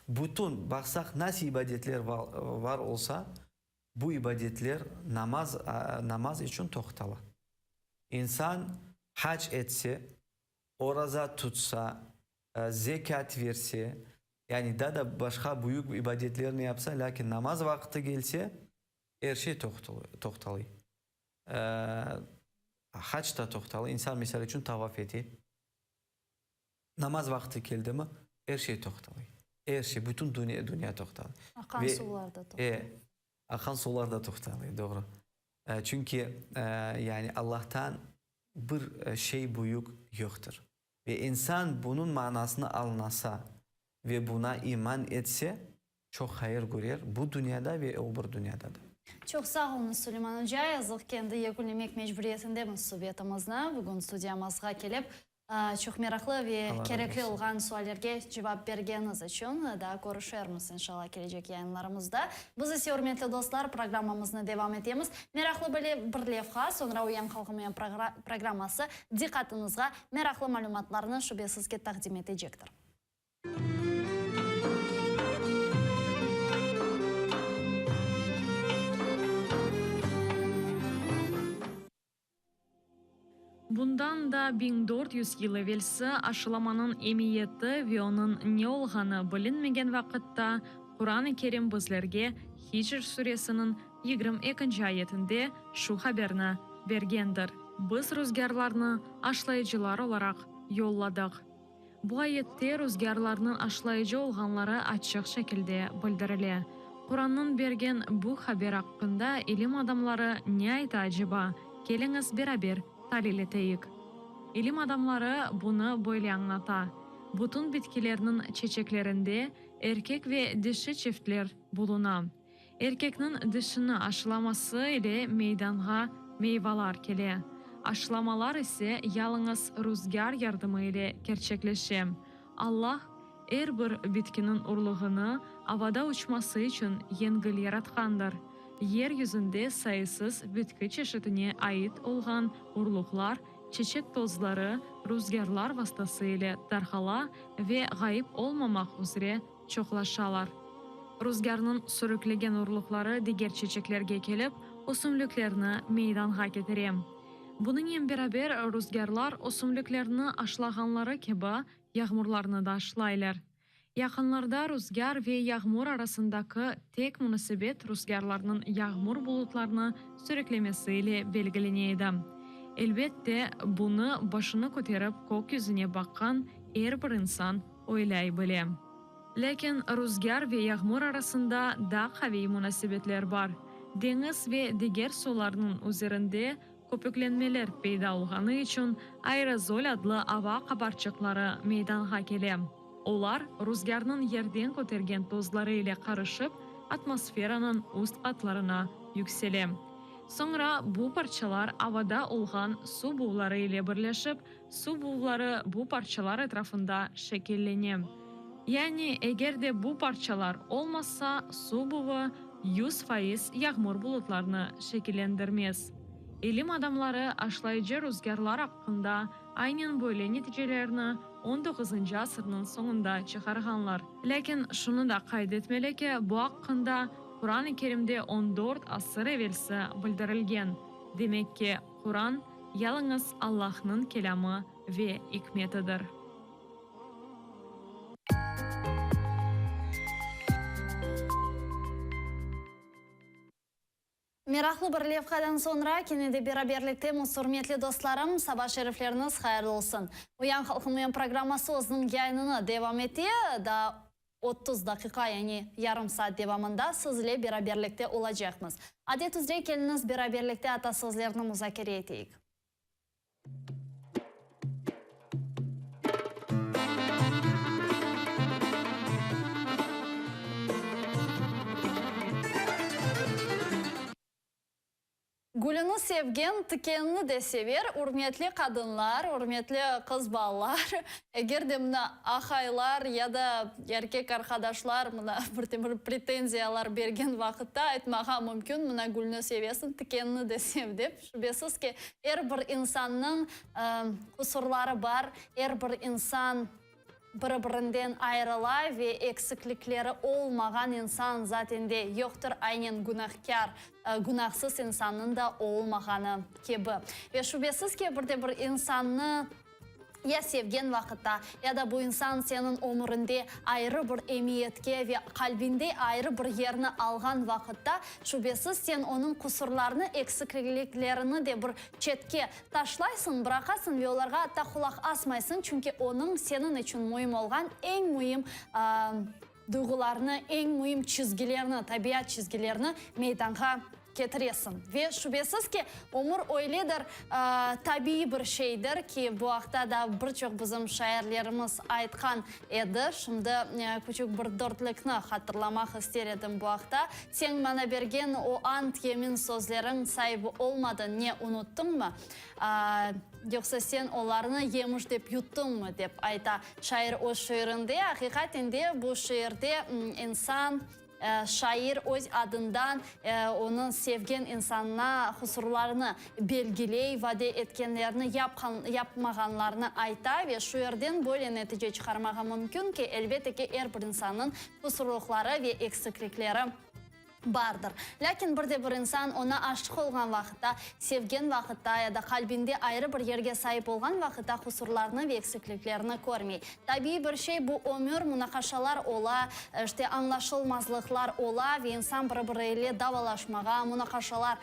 Bütün, baqsaq, nasıl ibadetler var olsa, bu ibadetler namaz, namaz içün toqtala. İnsan hac etse, oraza tutsa, zekât verse, yani daa da başqa büyük ibadetlerni yapsa, lâkin namaz vaqtı kelse, er şey toqtalıy. Hac da toqtalı. İnsan, misal içün, tavaf ete. Namaz vaqtı keldimi, er şey toqtalı. Er şey, bütün dünya, dünya toqtalı. Aqan suvlar da toqtalı. E, aqan suvlar da toqtalı, doğru. Çünki, yani Allahtan bir şey büyük yoqtır. Ve insan bunıñ manasını añlasa ve buna iman etse, Çoq hayır körer bu dünyada ve o bir dünyada da. Çoq sağ oluñız, Suleyman oca. Yazıq ki, endi yekünlemek mecburiyetindemiz subetimizni. Bugün studiyamızğa kelip, çoq meraqlı ve kerekli olğan suallerge cevap bergeniñiz içün. Daa körüşermiz, inşallah, kelecek yayınlarımızda. Biz ise, ürmetli dostlar, programmamıznı devam etemiz. Meraqlı bir levha, soñra Uyan halqım uyan programması diqqatıñızğa meraqlı malümatlarnı şübesiz ki taqdim etecektir. Bundan da 1400 yıl evelsi aşılamanıñ emiyeti ve onıñ ne olğanı bilinmegen vaqıtta Quran-ı Kerim bizlerge Hicr suresiniñ yigirmi ekinci ayetinde şu haberni bergendir, Biz ruzgârlarnı aşlayıcılar olaraq yolladıq. Bu ayette ruzgârlarnıñ aşlayıcı olğanları açıq şekilde bildirile. Qurannıñ bergen bu haber aqqında ilim adamları ne ayta aceba? Keliñiz beraber talil eteyik. İlim adamları bunı böyle añlata, bütün bitkilerniñ çeçeklerinde erkek ve dişi çiftler buluna. Erkekniñ dişini aşılaması ile meydanğa meyvalar kele. Aşılamalar ise yalıñız ruzgâr yardımı ile kerçekleşe. Allah er bir bitkiniñ urluğını avada uçması içün yengil yaratqandır. Yer yüzünde sayısız bitki çeşitine ait olğan urluqlar çeçek tozları ruzgârlar vastası ile tarqala ve ğayıp olmamaq üzre çoqlaşalar. Ruzgârnıñ sürüklegen urluqları diger çeçeklerge kelip, ösümliklerni meydanğa ketire. Bunıñen beraber ruzgârlar ösümliklerni aşlağanları kibi, yağmurlarnı da aşlaylar. Yaqınlarda ruzgâr ve yağmur arasındaki tek munasebet ruzgârlarnıñ yağmur bulutlarını sürüklemesi ile belgilene edi. Elbette, bunı başını köterip kök yüzüne baqqan er bir insan oylay bile. Lâkin ruzgâr ve yağmur arasında daa qaviy munasebetler bar. Deñiz ve diger sularnıñ üzerinde. Köpüklenmeler peyda olğanı içün aerozol adlı ava qabarçıqları meydanğa kele. Olar ruzgârnıñ yerden kötergen tozları ile qarışıp, atmosferanıñ üst qatlarına yüksele. Soñra bu parçalar avada olğan suv buvları ile birleşip, suv buvları bu parçalar etrafında şekillene. Yani, eger de bu parçalar olmasa, suv buvı 100% yağmur bulutlarını şekillendirmez. İlim adamları aşlayıcı ruzgârlar aqqında aynen böyle neticelerni on doquzıncı asırnıñ soñunda çıqarğanlar. Lâkin şunı da qayd etmeli ki, bu aqqında Quran-ı Kerimde on dört asır evelsi bildirilgen. Demek ki, Quran, yalıñız Allahnıñ kelâmı ve ikmetidir. Meraqlı bir levhadan soñra kene de beraberliktemiz, ürmetli dostlarım, saba şerifleriñiz hayırlı olsun. Uyan halqım uyan programması özüniñ yayınını devam ete, daa 30 daqiqa, yani yarım saat devamında siz ile beraberlikte olacaqmız. Adet üzre keliñiz beraberlikte atasözlerni muzakere eteyik. Gülüni sevgen tikenini de sever, ürmetli qadınlar, ürmetli qız balalar, eger de mına ahaylar ya da erkek arqadaşlar mına bir de bir pretenziyalar bergen vaqıtta aytmağa mümkün, mına gülni sevesiñ, tikenini de sev dep. Şübesiz ki, er bir insannıñ qusurları bar, er bir insan biri-birinden ayırıla ve eksiklikleri olmağan insan zaten de yoqtır, aynen günahkâr, günahsız insannıñ da olmağanı kibi. Ve şübesiz ki, bir de bir insannı ya sevgen vaqıtta, ya da bu insan seniñ ömürinde ayrı bir emiyetke ve qalbinde ayrı bir yerni alğan vaqıtta, şübesiz, sen onıñ qusurlarını, eksikliklerini de bir çetke taşlaysıñ, bıraqasıñ ve olarğa atta qulaq asmaysıñ, çünki onıñ seniñ içün müim olğan eñ müim duyğularını, eñ müim çizgilerini, tabiat çizgilerini meydanğa ketiresiñ. Ve şübesiz ki, ömür öyledir, tabiiy bir şeydir ki, bu aqta da bir çoq bizim şairlerimiz aytqan edi. Şimdi küçük bir dörtlikni hatırlamaq ister edim bu aqta. Sen maña bergen o ant-yemin sözleriñ saibi olmadıñ, ne, unuttıñmı? Yoqsa sen olarnı yemiş dep yuttıñmı? dep ayta şair öz şiirinde. Aqiqaten de, bu şiirde insan, şair öz adından onıñ sevgen insanına husurlarını belgiley, vade etkenlerini yapmağanlarını ayta ve şu yerden böyle netice çıqarmağa mümkün ki, elbette ki, er bir insannıñ husurlıqları ve eksiklikleri bardır. Lâkin bir de bir insan oña aşıq olğan vaqıtta, sevgen vaqıtta ya da qalbinde ayrı bir yerge saip olğan vaqıtta husurlarını ve eksikliklerini körmey. Tabiiy bir şey, bu ömür, munaqaşalar ola, işte, añlaşılmazlıqlar ola ve insan biri-biri ile davalaşmağa, munaqaşalar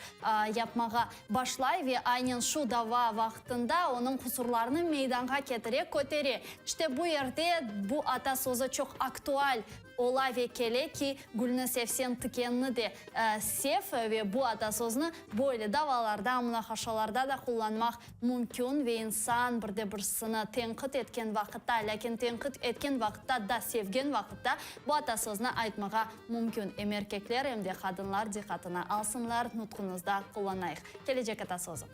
yapmağa başlay ve aynen şu dava vaqtında onıñ husurlarını meydanğa ketire, kötere. İşte, bu yerde bu ata sözü çoq aktual Ola ve kele ki, gülni sevseñ, tikenni de sev ve bu atasözni böyle davalarda, munaqaşalarda da qullanmaq mümkün ve insan bir de birisini tenqit etken vaqıtta, lâkin tenqit etken vaqıtta da sevgen vaqıtta bu atasözni aytmağa mümkün. Em erkekler, em de qadınlar diqqatına alsınlar, nutqumızda qullanayıq. Kelecek atasözü.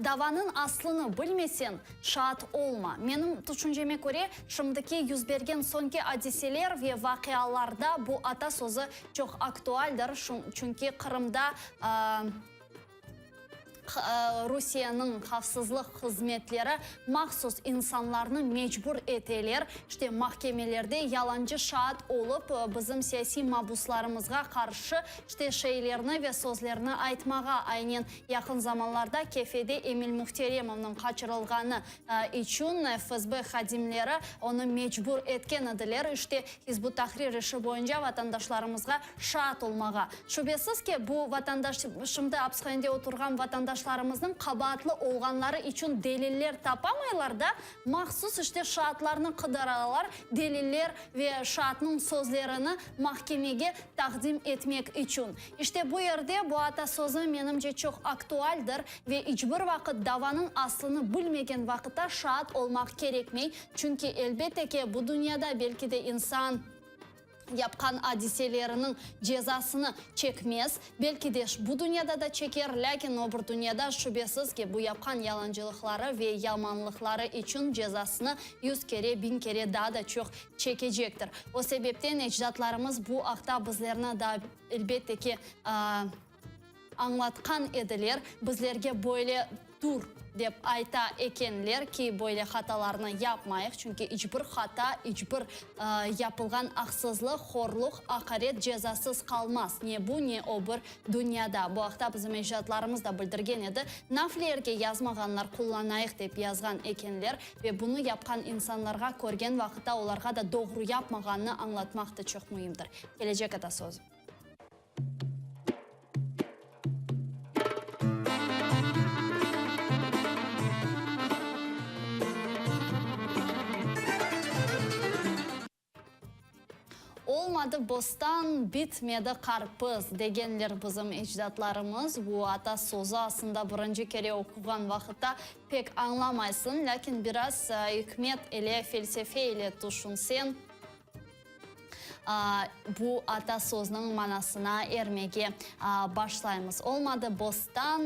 Davanıñ aslını bilmeseñ, şaat olma. Menim tüşünceme köre, şimdiki yüz bergen soñki adiseler ve vaqialarda bu ata sözü çoq aktualdir, çünki Qırımda Rusiyeniñ havfsızlıq hızmetleri mahsus insanlarnı mecbur eteler, işte mahkemelerde yalancı şaat olıp, bizim siyasiy mabuslarımızğa qarşı işte şeylerni ve sözlerni aytmağa. Aynen yaqın zamanlarda Kefede Emil Muhteremovnıñ qaçırılğanı içün FSB hadimleri onı mecbur etken ediler, işte Hizb ut-Tahrir işi boyunca vatandaşlarımızğa şaat olmağa. Şübesiz ki, bu vatandaş, şimdi apishanede oturğan vatandaşlarımız. vatandaşlarımıznıñ qabaatlı olğanları içün deliller tapamaylar da, mahsus işte şaatlarnı qıdıralar, deliller ve şaatnıñ sözlerini mahkemege taqdim etmek içün. İşte bu yerde bu atasözü menimce çoq aktualdir ve iç bir vaqıt davanıñ aslını bilmegen vaqıtta şaat olmaq kerekmey, çünki elbette ki bu dünyada belki de insan yapqan adiseleriniñ cezasını çekmez, belki de bu dünyada da çeker, lâkin o bir dünyada şübesiz ki bu yapqan yalancılıqları ve yamanlıqları içün cezasını yüz kere, biñ kere daa da çoq çekecektir. O sebepten ecdatlarımız bu aqta bizlerni da elbette ki añlatqan ediler, bizlerge böyle dur dep ayta ekenler ki, böyle hatalarnı yapmayıq, çünki iç bir hata, iç bir yapılğan aqsızlıq, horluq, aqaret cezasız qalmaz, ne bu, ne o bir dünyada. Bu aqta bizim ecdatlarımız da bildirgen edi, naflerge yazmağanlar qullanayıq dep yazğan ekenler ve bunı yapqan insanlarğa körgen vaqıtta olarğa da doğru yapmağanını añlatmaq da çoq müimdir. Kelecek atasözü. Olmadı bostan, bitmedi qarpız, degenler bizim ecdatlarımız. Bu ata sözü aslında birinci kere oquğan vaqıtta pek añlamaysıñ, lâkin biraz ikmet ile, felsefe ile tüşünseñ, Bu ata sözniñ manasına ermege başlaymız. Olmadı bostan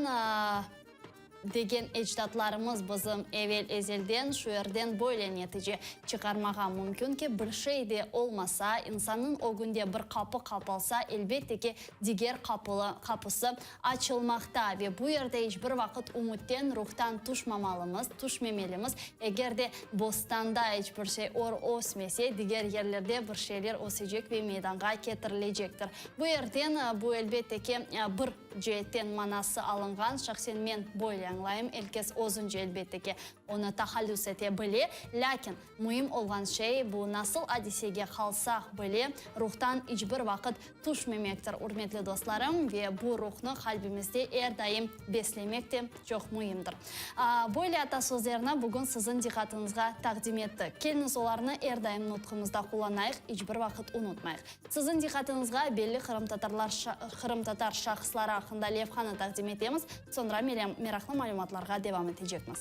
degen ecdatlarımız bizim evel-ezelden şu yerden böyle netice çıqarmağa mümkün ki, bir şey de olmasa, insannıñ ögünde bir qapı qapalsa, elbette ki, diger qapılı qapısı açılmaqta ve bu yerde iç bir vaqıt ümütten, ruhtan tüşmamalımız, tüşmemelimiz. Eger de bostanda iç bir şey or ösmese, diger yerlerde bir şeyler ösecek ve meydanğa ketirilecektir. Bu yerden, bu elbette ki, bir ceetten manası alınğan, şahsen men böyle añlayım, er kes özünce elbette ki, onı tahallüs ete bile, lâkin, Müim olğan şey, bu nasıl adisege qalsaq bile, ruhtan iç bir vaqıt tüşmemektir, ürmetli dostlarım, ve bu ruhnı qalbimizde er daim beslemek de çoq müimdir. Böyle atasözlerni bugün siziñ diqqatıñızğa taqdim ettik. Keliñiz olarnı er daim nutqumızda qullanayıq, iç bir vaqıt unutmayıq. Siziñ diqqatıñızğa belli qırımtatarlar qırımtatar şahısları aqqında levhanı taqdim etemiz, soñra meraqlı malümatlarğa devam etecekmiz.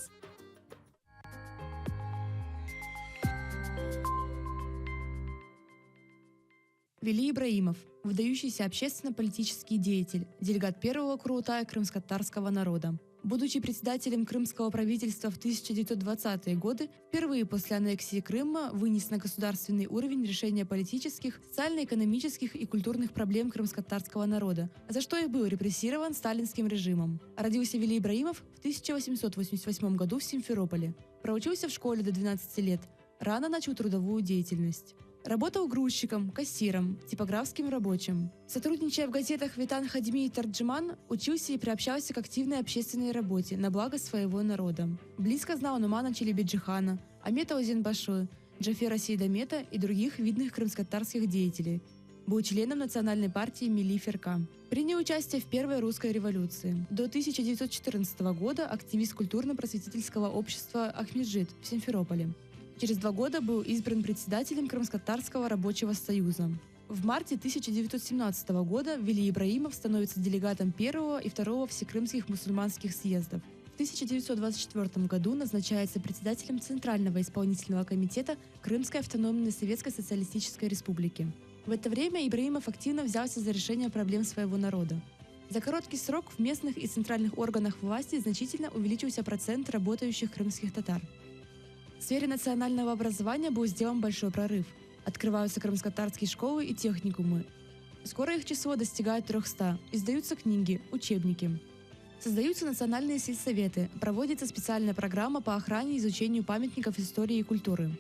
Veli Ибраимов, выдающийся общественно-политический деятель, делегат первого Курултая крымско-татарского народа. Будучи председателем крымского правительства в 1920-е годы, впервые после аннексии Крыма вынес на государственный уровень решение политических, социально-экономических и культурных проблем крымско-татарского народа, за что и был репрессирован сталинским режимом. Родился Вели Ибраимов в 1888 году в Симферополе. Проучился в школе до 12 лет. Рано начал трудовую деятельность. Работал грузчиком, кассиром, типографским рабочим. Сотрудничая в газетах «Витан Хадми» и «Тарджиман», учился и приобщался к активной общественной работе на благо своего народа. Близко знал Нумана Челебиджихана, Амета Озенбашы, Джафера Сейдамета и других видных крымско-татарских деятелей. Был членом Национальной партии Мили Ферка. Принял участие в Первой русской революции. До 1914 года активист культурно-просветительского общества «Ахмеджит» в Симферополе. Через два года был избран председателем Крымско-Татарского рабочего союза. В марте 1917 года Вели Ибраимов становится делегатом первого и второго всекрымских мусульманских съездов. В 1924 году назначается председателем Центрального исполнительного комитета Крымской автономной Советской Социалистической Республики. В это время Ибраимов активно взялся за решение проблем своего народа. За короткий срок в местных и центральных органах власти значительно увеличился процент работающих крымских татар. В сфере национального образования был сделан большой прорыв. Открываются крымско-татарские школы и техникумы. Скоро их число достигает 300. Издаются книги, учебники. Создаются национальные сельсоветы, проводится специальная программа по охране и изучению памятников истории и культуры.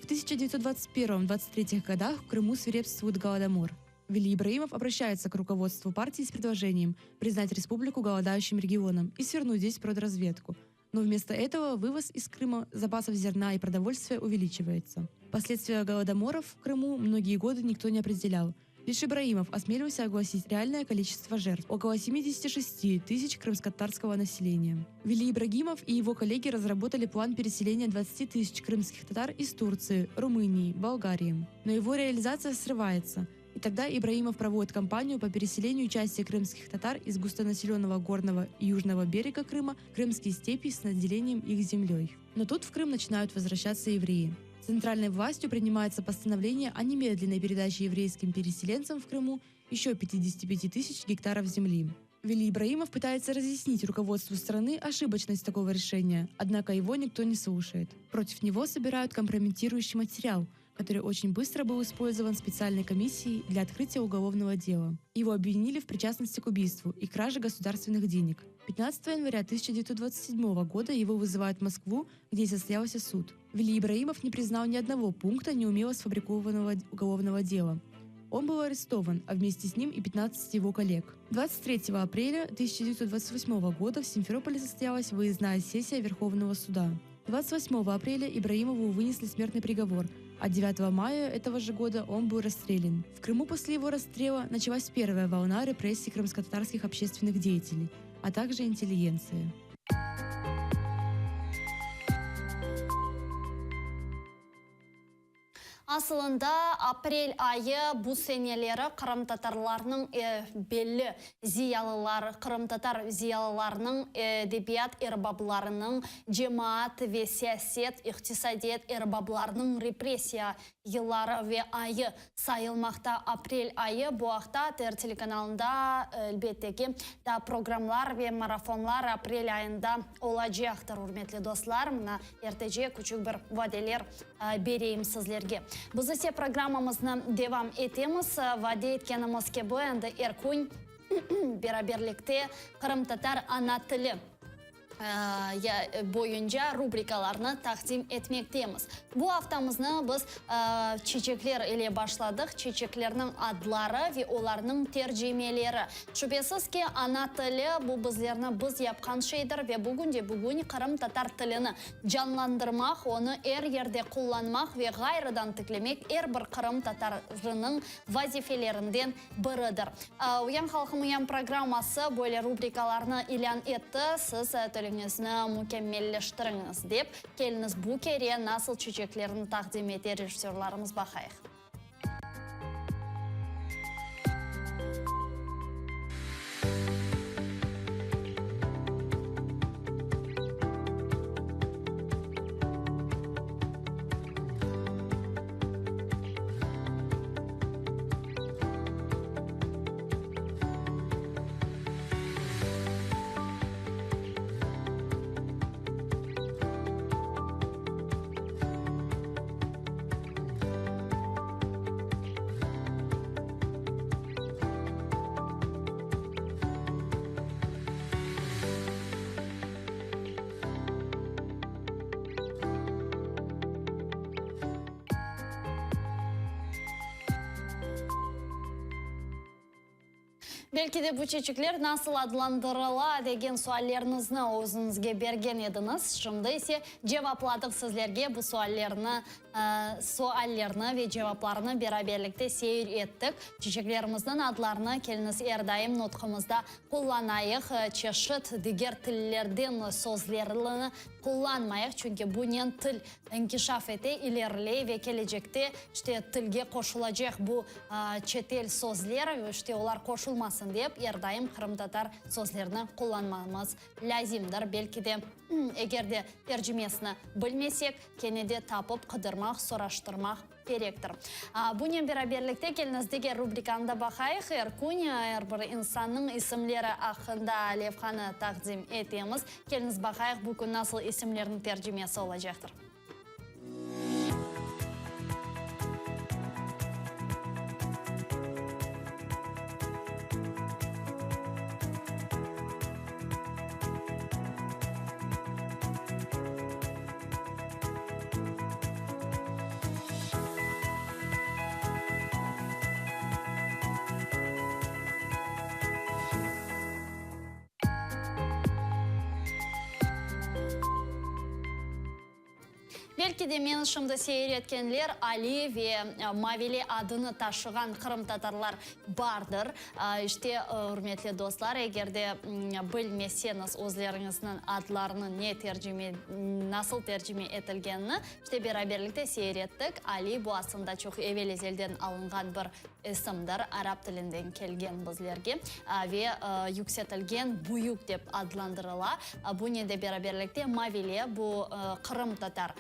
В 1921-23 годах в Крыму свирепствует Голодомор. Вели Ибраимов обращается к руководству партии с предложением признать республику голодающим регионом и свернуть здесь продразведку. Но вместо этого вывоз из Крыма запасов зерна и продовольствия увеличивается. Последствия голодоморов в Крыму многие годы никто не определял. Лишь Ибраимов осмелился огласить реальное количество жертв – около 76 тысяч крымско-татарского населения. Вели Ибрагимов и его коллеги разработали план переселения 20 тысяч крымских татар из Турции, Румынии, Болгарии. Но его реализация срывается – и тогда Ибраимов проводит кампанию по переселению части крымских татар из густонаселенного горного и южного берега Крыма в крымские степи с наделением их землей. Но тут в Крым начинают возвращаться евреи. Центральной властью принимается постановление о немедленной передаче еврейским переселенцам в Крыму еще 55 тысяч гектаров земли. Вели Ибраимов пытается разъяснить руководству страны ошибочность такого решения, однако его никто не слушает. Против него собирают компрометирующий материал, который очень быстро был использован специальной комиссией для открытия уголовного дела. Его обвинили в причастности к убийству и краже государственных денег. 15 января 1927 года его вызывают в Москву, где и состоялся суд. Вели Ибраимов не признал ни одного пункта неумело сфабрикованного уголовного дела. Он был арестован, а вместе с ним и 15 его коллег. 23 апреля 1928 года в Симферополе состоялась выездная сессия Верховного суда. 28 апреля Ибраимову вынесли смертный приговор, а 9 мая этого же года он был расстрелян. В Крыму после его расстрела началась первая волна репрессий крымско-татарских общественных деятелей, а также интеллигенции. Asılında aprel ayı bu seneleri qırımtatarlarnıñ belli ziyalıları, qırımtatar ziyalılarınıñ, edebiyat erbaplarınıñ, cemaat ve siyaset, iqtisadiyat erbaplarınıñ repressiya yılları ve ayı sayılmaqta. Aprel ayı bu aqta ATR telekanalında, elbette ki, daa programlar ve marafonlar aprel ayında olacaqtır, ürmetli dostlar. Mına, ertece küçük bir vadeler bereyim sizlerge. Biz ise programmamıznı devam etemiz. Vade etkenimiz kibi, endi er kün beraberlikte qırımtatar ana tili boyunca rubrikalarnı taqdim etmektemiz. Bu aftamıznı biz çiçekler ile başladıq, çiçeklerniñ adları ve olarnıñ tercimeleri. Şübesiz ki, ana tili, bu bizlerni biz yapqan şeydir ve bugünde-bugün qırımtatar tilini canlandırmaq, onı er yerde qullanmaq ve ğayrıdan tiklemek er bir qırımtatarınıñ vazifelerinden biridir. Uyan halqım uyan programması böyle rubrikalarnı ilân etti, siz tiliñizni mükemmelleştiriñiz dep. Keliñiz bu kere nasıl çiçeklerni taqdim ete rejissörlarımız baqayıq. Belki de bu çeçekler nasıl adlandırıla degen sualleriñizni özüñizge bergen ediñiz. Şimdi ise cevapladıq sizlerge bu suallerni, suallerni ve cevaplarını beraberlikte seyir ettik. Çeçeklerimizniñ adlarını keliñiz er daim nutqımızda qullanayıq, çeşit diger tillerden sözlerni qullanmayıq, çünki bunen til inkişaf ete, ileriley ve kelecekte, işte, tilge qoşulacaq bu çetel sözler, işte, olar qoşulmasın dep, er daim qırımtatar sözlerini qullanmamız lâzimdir. Belki de, eger de tercimesini bilmesek, kene de tapıp qıdırmaq, soraştırmaq kerektir. Bunen beraberlikte keliñiz diger rubrikanı da baqayıq. Er kün er bir insannıñ isimleri aqqında levhanı taqdim etemiz. Keliñiz baqayıq, bu kün nasıl isimlerniñ tercimesi olacaqtır. Belki de meni şimdi seyir etkenler Ali ve Mavile adını taşığan qırımtatarlar bardır. İşte, ürmetli dostlar, eger de bilmeseñiz özleriñizniñ adlarını ne tercime, nasıl tercime etilgenini, işte beraberlikte seyir ettik. Ali, bu aslında çoq evel-ezelden alınğan bir isimdir, arap tilinden kelgen bizlerge ve yüksetilgen, büyük dep adlandırıla. Bunen de beraberlikte Mavile, bu qırımtatar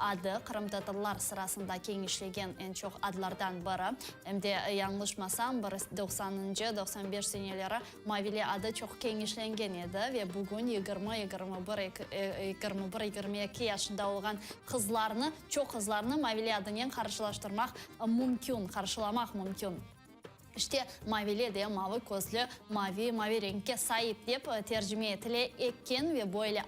adı, qırımtatarlar sırasında keñişlegen eñ çoq adlardan biri. Em de yañlışmasam, bir doqsanıncı, 95 seneleri Mavile adı çoq keñişlengen edi ve bugün 20, 21, 21, 22 yaşında olğan qızlarnı, çoq qızlarnı Mavile adınen qarşılaştırmaq mümkün, qarşılamaq mümkün. İşte, Mavile de mavı közlü, mavi, mavi renkke saip dep tercime etile eken ve böyle.